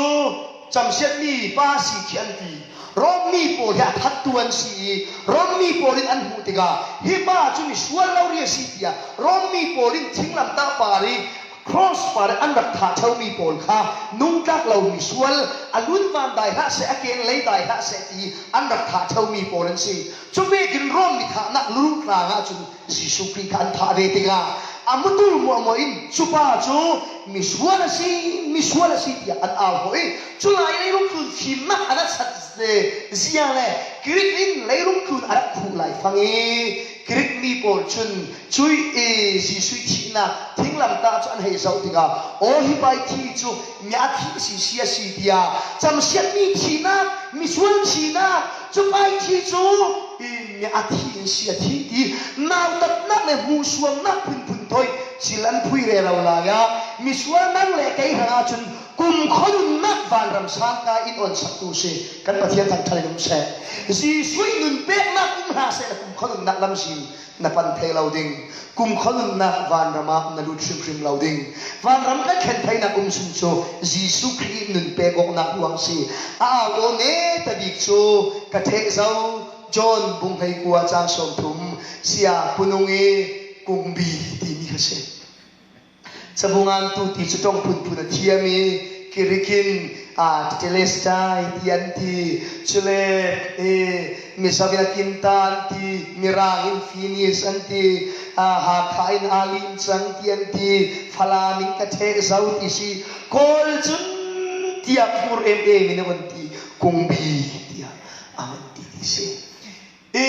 camsiatmi pa a si khi an ti. Rom mi pawl hi a thattu an si i, Rom mi pawl in an hmuh tikah, hi pa cu misual lo ri a si, tiah Rom mi pawl in thinglamtah par i cross par i an rak thah ṭheumi pawl kha nungtlak lo misual, a lun van dai hlah seh, a ken lei dai hlah seh ti an rak thah ṭheumi pawl an si. Cuvekin Rom mi thahnak lurung tlang ahcun Jesuh Khrih kha an thah ve tikah a hmutu hmuahhmuah in, "Cupa cu misual a si, misual a si," tiah an au hawh i, culai leilung tlun fimnak a rak sat le ziang le Greek in leilung tlun a rak khuh lai fang i, Greek mi pawl cun cui i Jesuh thihnak thinglamtah cu an hei zoh tikah, "Aw, hi pa i thih cu mi a thih si, si a si," tiah camsiatmi thihnak, misual thihnak, cupa i thih cu i mi a thih in si a thih ti nautatnak le hmuhsuamnak phunphun thawi cil an phui rero lai ah, misual nang le kei hrangah cun kumkhua nunnak vanram sangka in awnsaktu si. Kan Pathian thangṭhat in um seh. Jesuh i nun peknak um hlah seh, na kumkhua nunnak lamzin na pan thei lo ding. Kumkhua nunnak vanram ah na lut hrimhrim lo ding. Vanram kan thlen theinak um sun cu Jesuh Khrih nun pek awknak ruang si. A au aw neta bik cu ka ṭheh zo. John bung hleikua cang sawmthum, sia punung i kungbi timi kha si. Cabungantu ti cu ṭong phunphun a thiam i, Greek in, aa, tetelestai ti an ti, cule, ee, mizo in Akinta an ti, Mirang in Finis an ti, aa, Hakha in Alim cang ti an ti, Falam in ka ṭheh zo ti si, Kawl cun tiah phur em em in a vun ti, kungbi tiah a vun ti ti si. I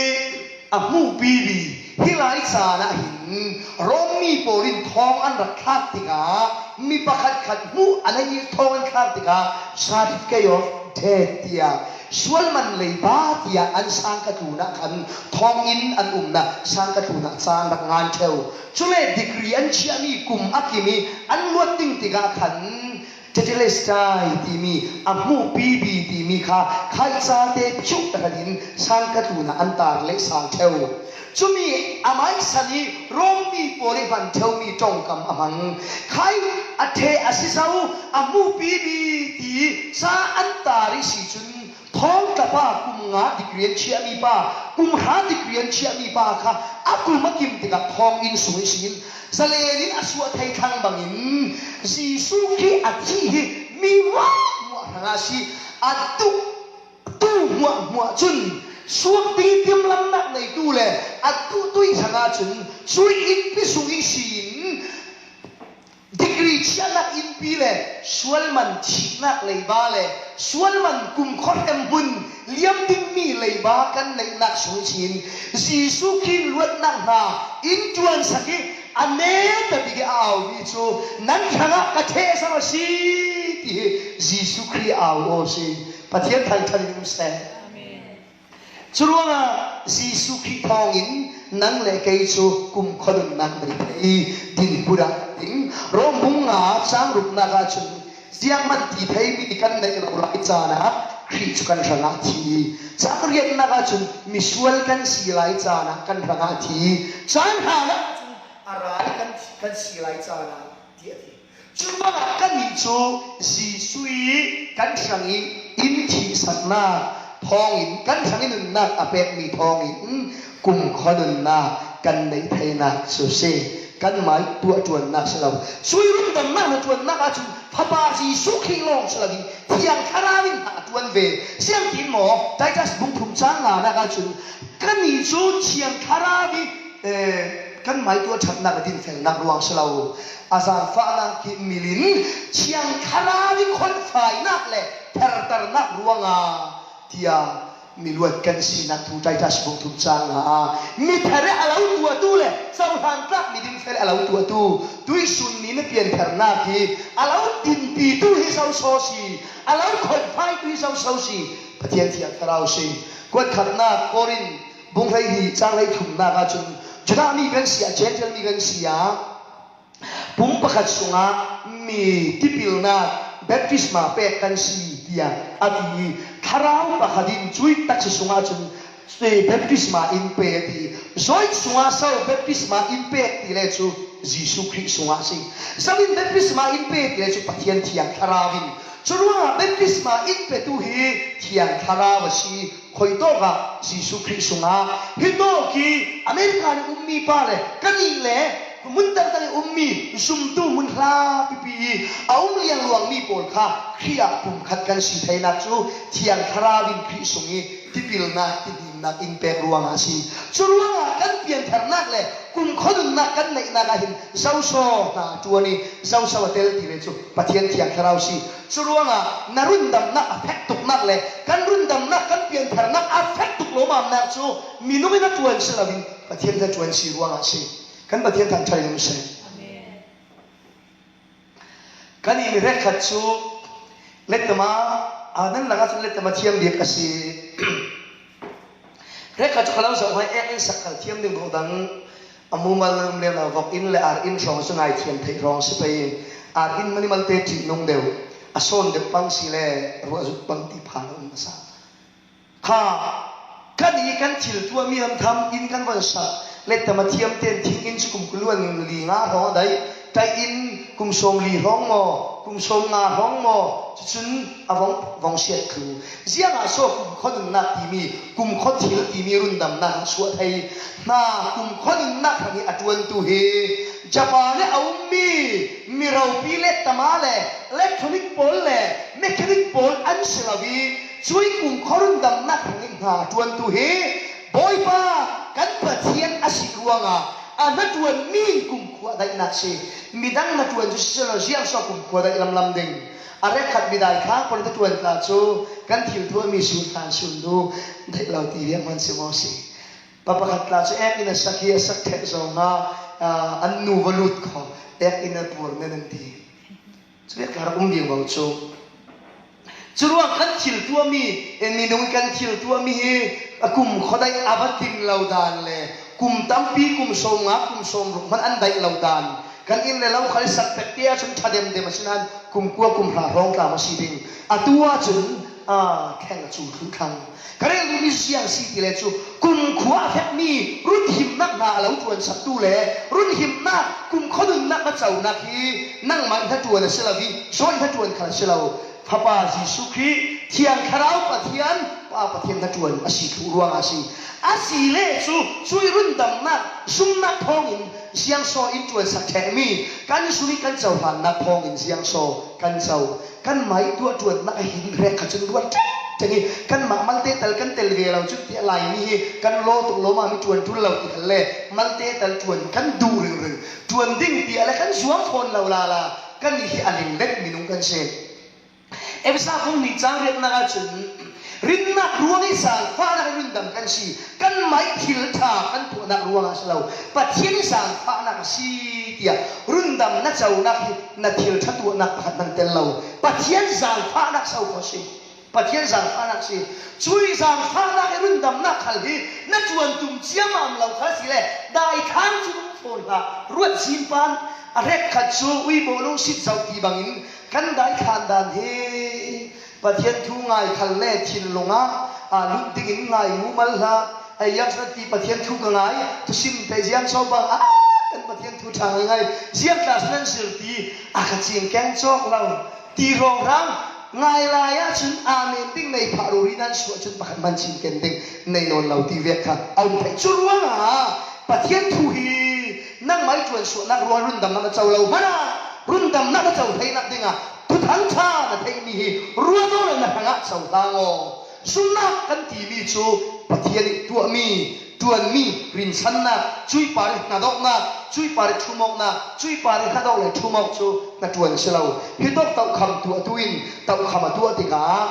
a hmuh pipi hi lai caan ah hin Rom mi pawl in thawng an rak thlak tikah mi pakhatkhat hmuh a nei i thawng an thlak tikah certificate of death tiah sual man leiba tiah an sangka tlunah khan thawnginn an umnak sangka tlunah caan rak ngan ṭheu. Cule degree an chiahmi kum a kim i an luat ding tikah khan Tetelestai timi, a hmuh pipi timi kha khaicate phiuh tahratin sangka tlunah an tar leh sang ṭheu. Cumi a maisan i Rom mi pawl i hman ṭheumi ṭongkam a hmang. Khai a ṭhe a si zo, a hmupi bi ti ca an tar i si cun, thawng tla pa kum nga degree an chiahmi pa, kum hra degree an chiahmi pa kha a kum a kim tikah thawng inn sung ihsin zalen in a suah thei thlang bangin Jesuh Khrih a thih hi mi hmuahhmuah hrangah a si. A tuk tu hmuahhmuah cun suak ding i timlamnak neitu le a tuhtui hrangah cun cuih innpi sung ihsin degree chiahnak innpi le sualman thihnak leiba le sualman kumkhua hremhmun liam dingmi leiba kan neihnak sung ihsin Jesuh Khrih luatnak hna in ṭuansak i a neta bik i a aumi cu nan hrangah ka ṭheh zo a si ti hi Jesuh Khrih a au aw si. Pathian thangṭhat in um seh. Curuangah Jesuh Khrih thawngin nang le kei cu kumkhua nunnak nei thei dinhmun ah ding. Rom bung nga cang ruknak ahcun zianghman ti theimi kan neih lo lai caan ah Khrih cu kan hrangah a thi. Cang riatnak ahcun misual kan si lai caan ah kan hrangah a thi. Caan hranak ahcun a ral kan, kan si lai caan ah tiah a ti. Curuangah kannih cu Jesuh i kan hrang i in thihsaknak thawngin, kan hrang i nunnak a pekmi thawngin kumkhua nunnak kan neih theinak cu si. Kanmah i tuah ṭuannak si lo. Cuih rundamnak hna ṭuannak ahcun Fapa Jesuh Khrih lawng si loin Thiang Thlarau in hna a ṭuan ve. Siangtin maw, Titus bung thum cang nganak ahcun kannih cu Thiang Thlarau i, eh, kanmah i tuah ṭhatnak a dinfelnak ruang si lo. A zaangfahnak hi mil in Thiang Thlarau i khuanfainak le therternak ruangah tiah miluat kan sinak thu Titus bung thum cang nga ah mi ther a lo tuahtu le cohlan tlak mi dingfel a lo tuahtu tuihsun ni na pianthernak hi a lo dinpitu hi zoso si, a lo khuanfaitu hi zoso si, Pathian Thiang Thlarau si. Kuat khatnak Korin bung hleihnih cang hleithumnak ahcun Judah mi kan si ah, Gentile mi kan si ah, pum pakhat sungah mi tipilnak baptisma pek kan si, tiah a ti. Thlarau pakhat in cuih taksa sungah cun baptisma in pe a ti. Zawih sungah so baptisma in pek ti le cu Jesuh Khrih sungah a si. Zo in baptisma in pe ti le cu Pathian Thiang Thlarau in. Curuangah baptisma in petu hi Thiang Thlarau a si. Khuitawk ah Jesuh Khrih sungah hi tawk i America i ummi pa le kannih le hmun taktak i ummi zumtu hmun hla pipi i a um liangluangmi pawl kha Khrih ah pumkhat kan si theinak cu Thiang Thlarau in Khrih sung i tipilnak, tihnimnak in pek ruangah a si. Curuangah kan pianthernak le kumkhua nunnak kan neihnak ah hin zoso hna ṭuan i zoso a tel ti le cu Pathian Thiang Thlarau si. Curuangah na rundamnak a fek tuknak le kan rundamnak, kan pianthernak a fek tuk lawmamnak cu minung in a ṭuan si loin Pathian in a ṭuan si ruangah a si. Kan Pathian thangṭhat in um seh. Kan i mi hrekkhat cu lettama, a, nan lakah cun lettama thiam bik a si. Hrekkhat cu kha lo zoh hoi ek in sak khal thiam ding dawh dang a mumal nan um lio lo, vok in le ar in hrawng cu ngai thiam theih hrawng si pei. Ar in mani malte ṭih nung deuh, a sawn deuh pang si le ruah zuk pang ti phan a um hmasa. Kha kan i kan thil tuahmi hamtham in kan von sak lettama thiam tein thing in cu kum kul luan li nga hrawng a daih. Kai in kum sawm li hrawng maw, kum sawm nga hrawng maw, cucun a vong, vong siat thlu. Ziangah so kumkhua nunnak timi, kumkhua thil timi rundamnak a suah thei. Hna kumkhua nunnak hrang i a ṭuantu hi Japan i a ummi mi ropi lettama le electronic pawl le mechanic pawl an si lo i, cuih kumkhua rundamnak hrang i hna ṭuantu hi Bawipa kan Pathian a si ruangah a hnaṭuanmi in kumkhua daihnak si. Midang hnaṭuan cu si lo, ziang so kumkhua daih lamlam ding. A rekkhat midai thlang pawl hnaṭuan tla cu kan thil tuahmi sun hlan sun du daih lo ti riahhman si maw si. Pa pakhat tla cu ek in a sak hi a sak ṭheh zongah, aa, an nu va lut kho, ek in a puar nen an ti. Cu vek tla rak um ding bang cu. Curuang kan thil tuahmi, eh, minung kan thil tuahmi hi a kumkhua daih a va tim lo dan le kum tampi, kum sawm nga, kum sawm ruk hmanh an daih lo dan. Kan inn le lo khal sak pek te ahcun ṭha demdem a si nain kum kua, kum hra hrawng tla maw si ding. Atu ahcun A, thleng a cu thluh thlang. Ka rel duhmi cu ziang si ti le cu, kumkhua a fekmi runhimnak hna a lo ṭuansaktu le runhimnak, kumkhua nunnak a conak hi nangmah i hnaṭuan a si lo i, Job i hnaṭuan khal a si lo. Fapa Jesuh Khrih, Thiang Thlarau Pathian, Pa Pathian hnaṭuan a si thluh ruangah a si. A si le cu, cui rundamnak, zumnak thawngin ziangsaw in ṭuansak ṭhehmi, kan zum i kan cohlannak thawngin ziangsaw kan co. Kanmah i tuah ṭuannak a hin rek kha cun ruat ṭengṭeng i, kanmah malte tal kan tel ve lo cun tiah Laimi hi kan law tuk lawmam i ṭuan ṭul lo ti khan le malte tal ṭuan kan duh ringring. Ṭuan ding tiah le kan zuam fawn lo lala, kan i hi a linglet minung kan si. Efesa bung hnih cang riatnak ahcun, rinnak ruang i zaangfahnak i rundam kan si. Kanmah i thil ṭha kan tuahnak ruangah a si lo, Pathian i zaangfahnak a si tiah rundam na conak hi na thil ṭha tuahnak pakhat hmanh tel lo. Pathian zaangfahnak so kho si. Pathian zaangfahnak si. Cui zaangfahnak i rundamnak khal hi na ṭuan tum ciammam lo kha si le, daithang cu um fawn hlah. Ruat zin pan a rek khat cu ui bawlung sit zoh ti bangin kan daithlan dan hi Pathian thu ngai khal le thinlung ah, aa, lut dingin ngai mumal hlah. Ai, ziang ti Pathian thu ka ngai, thusim te ziang so bang, ah, kan Pathian thu ṭha ngai ngai, ziang tla nan zir ti, a ka cing keng cawk lo. Ti hrawnghrang ngai lai ahcun amen ding nei phah rori nan suah cun pakhat hman cin ken ding nei nawn lo ti vek kha a um thei. Cu ruangah Pathian thu hi nangmah i ṭuan suahnak ruang rundamnak na co lo hmanh ah rundamnak na co theinak dingah thuthang ṭha na theihmi hi ruat aw le na hrangah co hlang aw. Zumnak kan timi cu Pathian i tuahmi, ṭuanmi rinsannak, cui par i hnadawknak, cui par i ṭhumawknak, cui par i hnadawk le ṭhumawk cu na ṭuan si lo. Hitawk tokham tuahtu in tokham a tuah tikah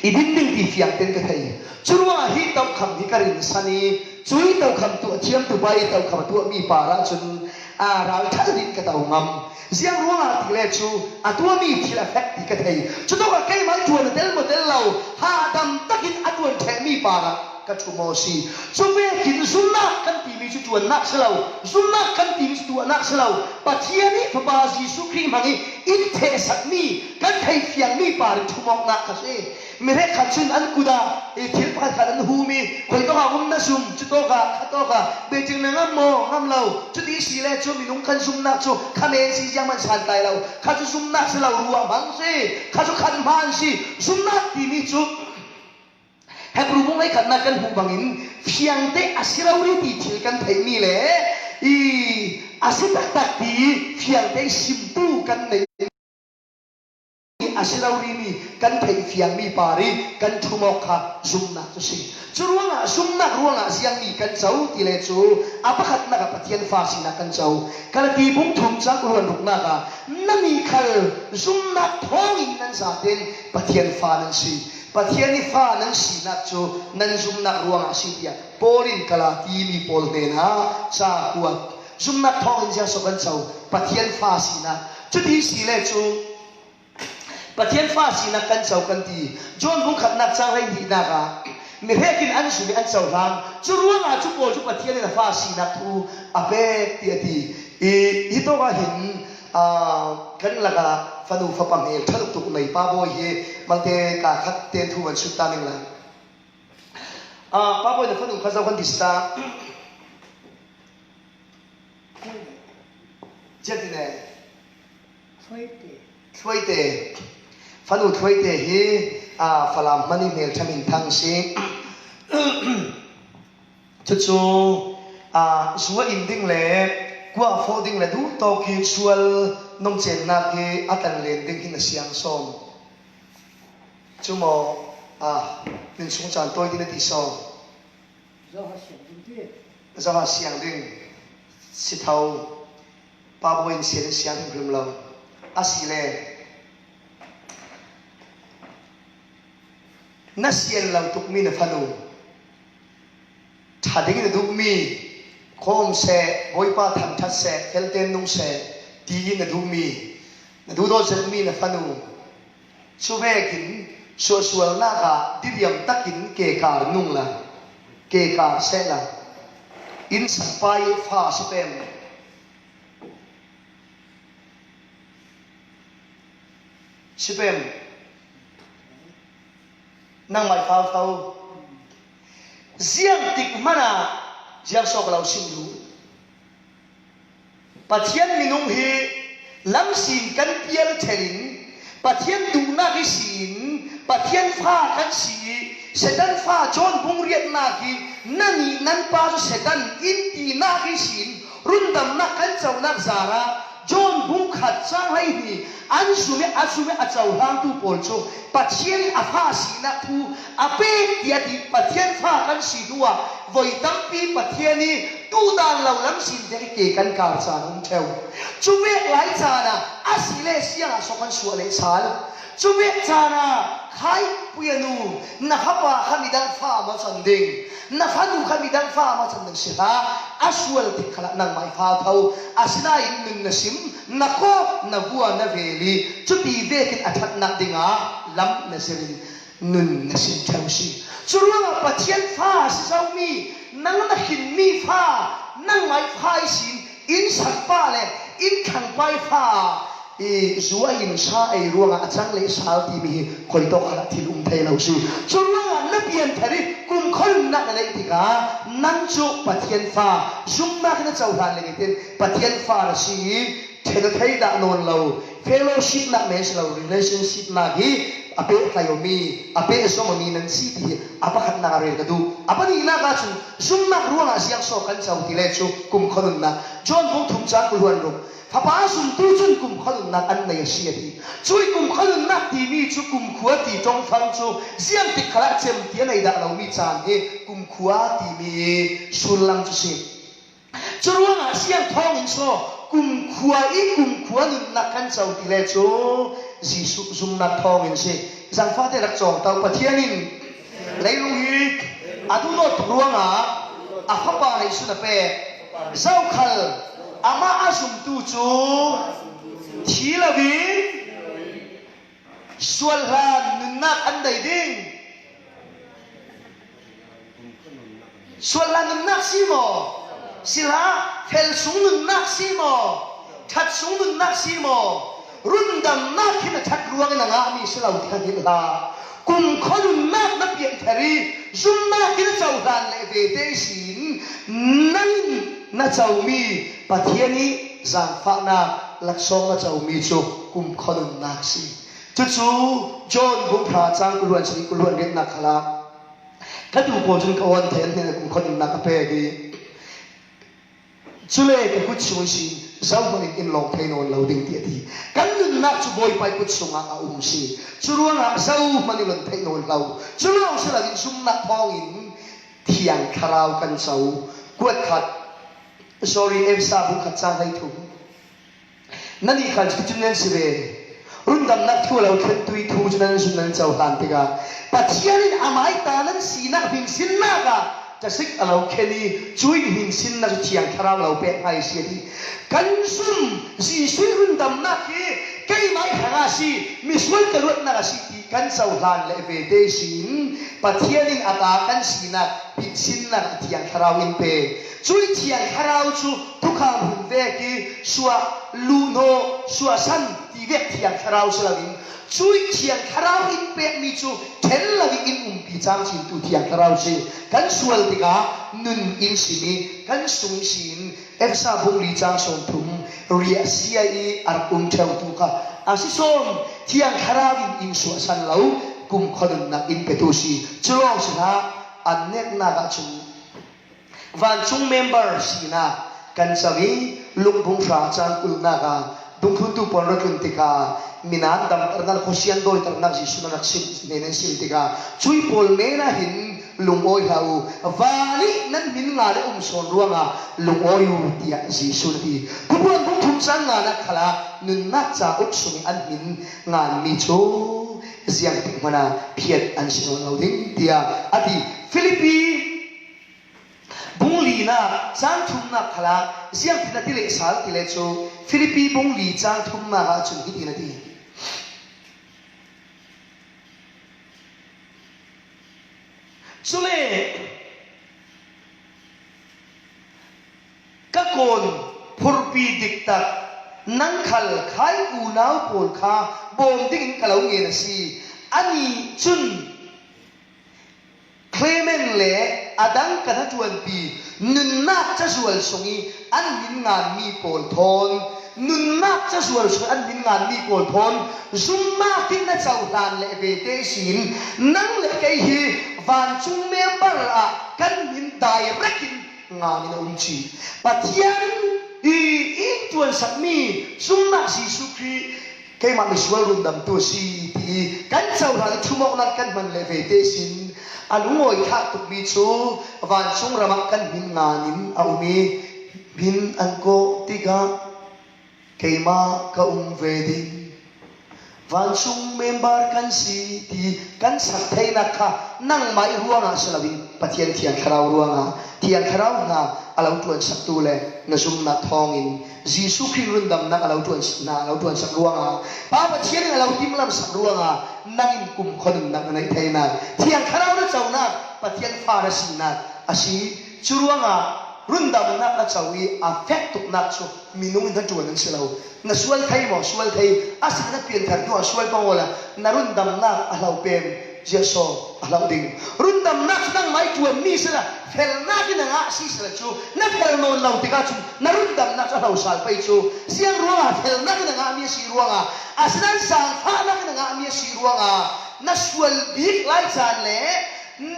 i din ding ti fiang tein ka thei. Cu ruangah hi tokham hi ka rinsan i, cui tokham tuah thiamtu pa i tokham a tuahmi par ahcun, aa, ralṭha in ka to ngam. Ziang ruangah ti le cu a tuahmi thil a fek ti ka thei. Cutawkah keimah ṭuan a tel maw tel lo, hahdam takin a ṭuan ṭhehmi parah ka ṭhum aw si. Cu vekin zumnak kan timi cu ṭuannak si lo, zumnak kan timi cu tuahnak si lo. Pathian i Fapa Jesuh Khrih hmang i in thehsakmi, kan theihfiangmi par i ṭhumawknak kha si. Mi hrekkhat cun an kut ah i thil pakhat khat an hum i, khuitawk ah um na zum, cutawk ah, khatawk ah, Beijing na ngam maw, ngam lo, cuti si le cu minung kan zumnak cu kha men si ziang hmanh santlai lo, kha cu zumnak si lo, ruahmang si, kha cu khan hmaan si, zumnak timi cu Hebru bung hleikhatnak kan hmuh bangin fiangte a si rori ti thil kan theihmi le i a si taktak ti fiangte i simtu kan nei. A si rorimi kan theih fiangmi par i kan ṭhumawk kha zumnak cu si. Cu ruangah zumnak ruangah ziangmi kan co ti le cu a pakhatnak ah Pathian fa sinak kan co. Galati bung thum cang kul hluan ruknak ah nannih khal zumnak thawngin nan zaten Pathian fa nan si. Pathian i fa nan sinak cu nan zumnak ruangah a si tiah Paul in Galati mi pawl hnenah ca kuat. Zumnak thawngin ziangsaw kan co, Pathian fa sinak. Cuti si le cu Pathian fa sinak kan co kan ti. John bung khatnak cang hleihnihnak ah mi hrekin an zum i an cohlang. Cu ruangah cu pawl cu Pathian in a fa sinak thu a pek ti a ti. I, hitawk ah hin, aa, kan lakah fanu fapa hmel ṭha tuk tuk nei Pa Bawi hi malte ka khat tein thu van sut ta ning lai. Aa, Pa Bawi na fanu kha zoh kan ti si ta. Ziah ti ne? Thluaite. Thluaite. Fanu Thluaite hi, aa, Falam hmanh i hmelṭha hminthang si. Cucu, aa, zu a in ding le kua a fawh ding le duh tawk i sual nongcennak i a tan len ding hi na siang sawm. Cu maw, aa, min sung caan tawi ding na ti sawm. Zoh a siang ding ti. Zoh a siang ding si tho. Pa Bawi in sian in siang hrimhrim lo. A si le na sian lo tukmi na fanu, ṭha ding na duhmi, khawm seh, Bawipa thangṭhat seh, felten nung seh, tiin na duhmi, na duhdaw zetmi na fanu, cu vekin suahsualnak ah diriam takin kekar nung la, kekar seh la, inn sakpa i fa si pem. Si pem. Nangmah i fau tho. Ziang tik hmana ziang sawk a lo sim lu. Pathian minung hi lamsin kan pial thelin, Pathian duhnak ihsin Pathian fa kan si i, Satan fa John bung riatnak hi, na nih nan pa cu Satan in tinak ihsin rundamnak kan conak zarah John bung khat cang hleihnih an zum i a zum i a cohlangtu pawl cu Pathian i a fa sinak thu a pek tiah ti Pathian fa kan si hnuah voi tampi Pathian i duhdan lo lamsin vek i ke kan kar caan a um ṭheu. Cu vek lai caan ah a si le siang ah so kan suah leh sal. Cu vek caan ah khai puia nu, na fapa kha midang fa maw can ding, na fanu kha midang fa maw can ding si hlah, a sual tik khalah nangmah i fau tho. Asinain nun na sim, na kawp, na vua, na vel i cuti vekin a ṭhatnak dingah lam na zir in nun na sim ṭheu si. Cu ruangah Pathian fa a si zomi, nang na khinmi fa, nangmah i fa ihsin inn sakpa le inn thlangpa i fa i zu a in sa ei ruangah a cang le sal timi hi khuitawk khalah thil um thei lo si. Cu ruangah na pianthar i kumkhua nunnak na neih tikah nang cu Pathian fa zumnak in a cohlan le nitin Pathian fa na si i ṭhen a thei dah nawn lo, fellowship nak men si lo, relationship nak hi a peh tlai awmi, a peh zom awmi nan si ti hi a pakhatnak a rel ka duh. A pahnihnak ahcun zumnak ruangah ziang so kan co ti le cu kumkhua nunnak. John bung thum cang kul hluan ruk. Fapa a zumtu cun kumkhua nunnak an nei a si a ti. Cui kumkhua nunnak timi cu kumkhua ti ṭongfang cu ziang tik khalah cem ti a nei dah lomi caan hi kumkhua timi sullam cu si. Cu ruangah siangthawng in so kumkhua i kumkhua nunnak kan co ti le cu Jesuh zumnak thawng in si. Zangfahte rak cawng tau. Pathian in leilung hi a duhdawt tuk ruangah a fapa neihsun a pek. Zokhal amah a zumtu cu thi loin sual hlan nunnak an nei ding. Sual hlan nunnak si maw? Si hlah. Fel sung nunnak si maw? Ṭhat sung nunnak si maw? Rundamnak khin a ṭhat ruangin a ngahmi si lo ti kha hngilh hlah. Kumkhua nunnak na pianthar i zumnak in a cohlan le vete ihsin nang in na comi Pathian i zangfahnak laksawng na comi cu kumkhua nunnak si. Cucu John bung hra cang kul hluan sini kul hluan riatnak khalah ka tu pawl cun ka awn thei an hnen a kumkhua nunnak a pek i, cule ka kut sung ihsin zohman in in lawng thei nawn lo ding tiah ti. Kan nunnak cu Bawipa i kut sungah a um si. Cu ruangah zohman in lawng thei nawn lo. Cu lawng si loin zumnak thawngin Thiang Thlarau kan co. Kuat khat, sorry, Efesa bung khat cang hleithum. Nannih khal cuticun nan si ve. Rundamnak thu a lo thlentu i thu cu nan zum nan cohlan tikah Pathian in amai ta nan sinak hminsinnak ah ṭasik a lo khen i, cui hminsinnak cu Thiang Thlarau lo pek hna i si a ti. Kan zum Jesuh rundamnak hi keimah i hrangah a si, misual ka luatnak a si ti kan cohlan le vete ihsin Pathian in a ta kan sinak hminsinnak a Thiang Thlarau in pe. Cui Thiang Thlarau cu thukham hun vek i suah luhhnawh, suahsan ti vek Thiang Thlarau si loin, cui Thiang Thlarau in pekmi cu ṭhen lo in umpi camcintu Thiang Thlarau si. Kan sual tikah nun in simi kan sung sin Efesa bung li cang sawmthum riahsia i a rak um ṭheutu kha a si sawn Thiang Thlarau in in suahsan lo kumkhua nunnak in petu si. Cu lawng si hlah, an neknak ahcun vancung member sinak kan cam i, Luk bung hra cang kulnak ah dungthluntu pawl rak tlun tikah, minat damternak, khuasian dawiternak Jesuh nan rak sim, hnen an sim tikah, cui pawl men ah hin lungawi hlah u. Van ih nan hmin nga le um sawn ruangah lungawi u, tiah Jesuh na ti. Thupuan bung thum cang nganak khalah nunnak cauk sung i an hmin nganmi cu ziangtik hmanh ah phiat an si nawn lo ding, tiah a ti. Filipi bung linak cang thumnak khalah ziangtin a ti lehsal ti le cu Filipi bung li cang thumnak ahcun hitin a ti. Cule ka kawn phurpi diktak nang khal khai unau pawl kha bawm dingin ka lo ngen a si. Anih cun Clement le a dang ka hnaṭuanpi nunnak cazual sung i an min nganmi pawl thawn, nunnak cazual sung i an min nganmi pawl thawn zumnak in na cohlan leh vete ihsin nang le kei hi vancung member ah kan min direct in ngan in a um ci. Pathian i in ṭuansakmi zumnak Jesuh Khrih keimah misual rundamtu a si ti kan cohlan i thumawknak kan hman leh vete ihsin a lungawi thlak tukmi cu vancung ram ah kan min ngan in a um i, min an kawh tikah keimah ka um ve ding, vancung member kan si ti kan sak theinak kha nangmah i ruangah si loin Pathian Thiang Thlarau ruangah, Thiang Thlarau hna a lo ṭuansaktu le na zumnak thawngin Jesuh Khrih rundamnak a lo ṭuansaknak a lo ṭuansak ruangah, Pa Pathian in a lo timlamsak ruangah nang in kumkhua nunnak na neih theinak, Thiang Thlarau na conak Pathian fa na sinak a si. Cu ruangah rundamnak na co i a fek tuknak cu minung in hnaṭuan an si lo. Na sual thei maw? Sual thei. A si na pianthartu a sual pang awla na rundamnak a hlo pem ziahsaw a hloh ding. Rundamnak cu nangmah i ṭuanmi sila, felnak in a ngah si sila cu na fel nawn lo tikah cun na rundamnak cu a hlo sal pei cu. Ziang ruangah felnak in a ngahmi a si ruangah, a si nan zaangfahnak in a ngahmi a si ruangah na sual bik lai caan le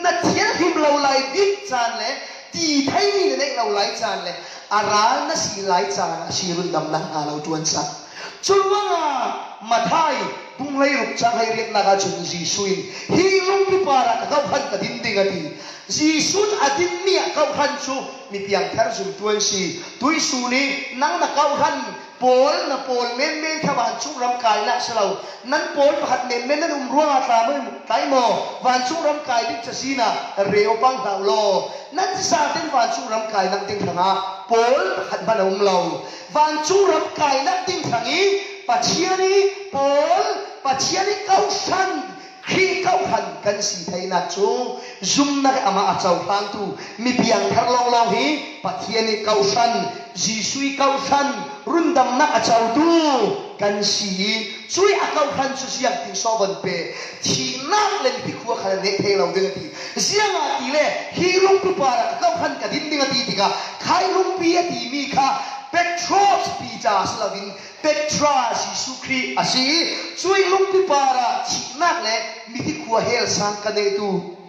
na thianghlim lo lai bik caan le ti theimi na neih lo lai caan le a ral na si lai caan a si rundamnak hna lo ṭuansak. Cu ruangah Matthai bung hleiruk cang hleiriatnak ahcun Jesuh in, "Hi lungpi parah ka kawhhran ka din ding," a ti. Jesuh in a dinmi ah kawhhran cu mi piangthar zumtu an si. Tuihsun i nang na kawhhran pawl, na pawl menmen kha vancung ram kainak si lo. Nan pawl pakhat menmen nan um ruangah tla maw, tlai maw? Vancung ram kai ding cazin ah reu pang hlah u law, nan zaten vancung ram kainak ding hrangah pawl pakhat hmanh a um lo. Vancung ram kainak ding hrang i Pathian i pawl, Pathian i kawhhran, Khrih kawhhran kan si theinak cu zumnak i amah a cohlangtu mi piangthar lawnglawng hi Pathian i kawhhran, Jesuh i kawhhran, rundamnak a cotu kan si i, cuih a kawhhran cu ziangtin sawhvon pe, thihnak le mithi khua kha na neh thei lo ding a ti. Ziangahtile hi lungpi parah ka kawhhran ka din ding a ti tikah, khai lungpi a timi kha Petros Peter a si loin Petra Jesuh Khrih a si i, cuih lungpi parah thihnak le mithi khua hel sang ka nehtu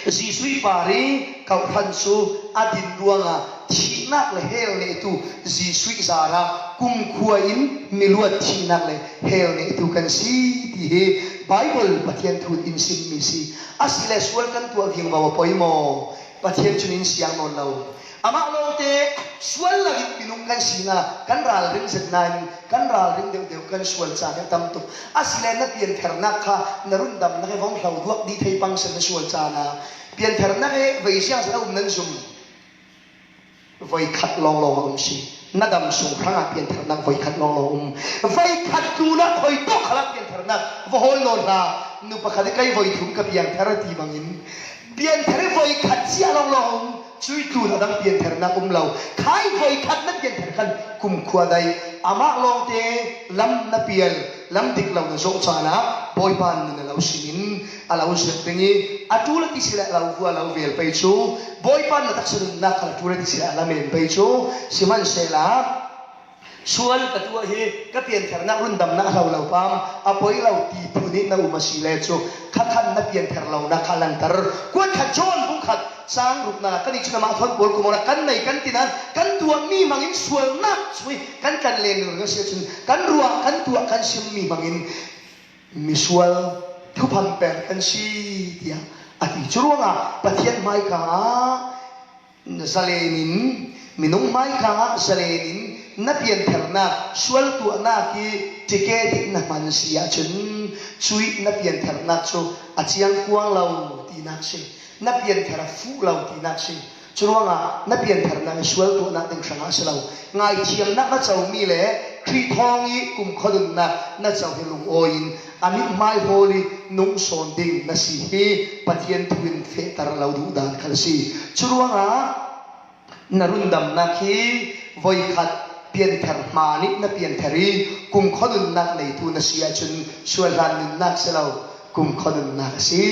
Jesuh i par i kawhhran cu a din ruangah thihnak le hel nehtu Jesuh i zarah kumkhua in miluat thihnak le hel nehtu kan si ti hi Baibal Pathian thu in simmi si. Asile sual kan tuah viangvo a poi maw? Pathian cun in siang nawn lo. Amah lawngte sual lo in minung kan sinak kan ralring zet nain kan ralring deuhdeuh kan sual caan a tam tuk. Asile na piantharnak kha na rundamnak he vong hlo duak dih thei pang seh na sual caan a. Piantharnak he vei ziang seh a um nan zum. Voikhat lawnglawng a um si. Na dam sung hrangah piantharnak voikhat lawnglawng a um. Voikhat tlunah khoi tawk khalah piantharnak va hawl nawn hlah. Nu pakhat i kei voi thum ka piangthar a ti bangin pianthar i voikhat cia lawnglawng a um. Cuih tlun a dang piantharnak um lo. Khai voikhat na pianthar khan kumkhua dai. Amah lawngte lam na pial, lam dik lo na zoh caan ah Bawipa nun a lo simin a lo zirh ding i, a ṭul a ti sile a lo vua a lo vel pei cu, Bawipa na taksa nunnak khal a ṭul a ti sile a lamen pei cu, sihmanhsehlaw, sual ka tuah hi ka piantharnak rundamnak a hlo lo pam, a poi lo ti phun i na um a si le cu, kha khan na pianthar lonak kha a langhter. Kuat khat John bung khat cang ruknak ah kan i cun amah thawn pawl kumar ah kan nei kan tinak kan tuahmi hmangin sualnak cu kan kan len ringring a si ahcun kan ruah kan tuah kan simmi hmangin misual thuphan per kan si, tiah a ti. Cu ruangah Pathian hmaika ah zalen in, minung hmaika ah zalen in na piantharnak, sual tuahnak i ticket i na hman si ahcun cuih na piantharnak cu a ciangkuang lo tinak si. Na pianthar a fuh lo tinak si. Curuangah na piantharnak hi sual tuahnak ding hrangah a si lo. Ngaithiamnak na comi le Khrih thawng i kumkhua nunnak na co hi lungawi in a mithmai hawl i nung sawn ding na si hi Pathian thu in fehter lo duhdan khal a si. Curuangah na rundamnak hi voikhat pianthar hmaan i na pianthar i kumkhua nunnak neitu na si ahcun sual hlan nunnak si lo, kumkhua nunnak a si.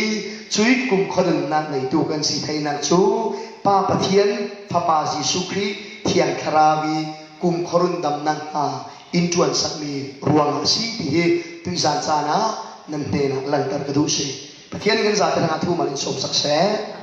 Cuih kumkhua nunnak neitu kan si theinak cu Pa Pathian, Fapa Jesuh Khrih, Thiang Thlarau i kumkhua rundamnak hna in ṭuansakmi ruangah a si ti hi tuihzan caan ah nan hnenah langhter ka duh si. Pathian in kan zate hrangah thu mal in sawmsak seh.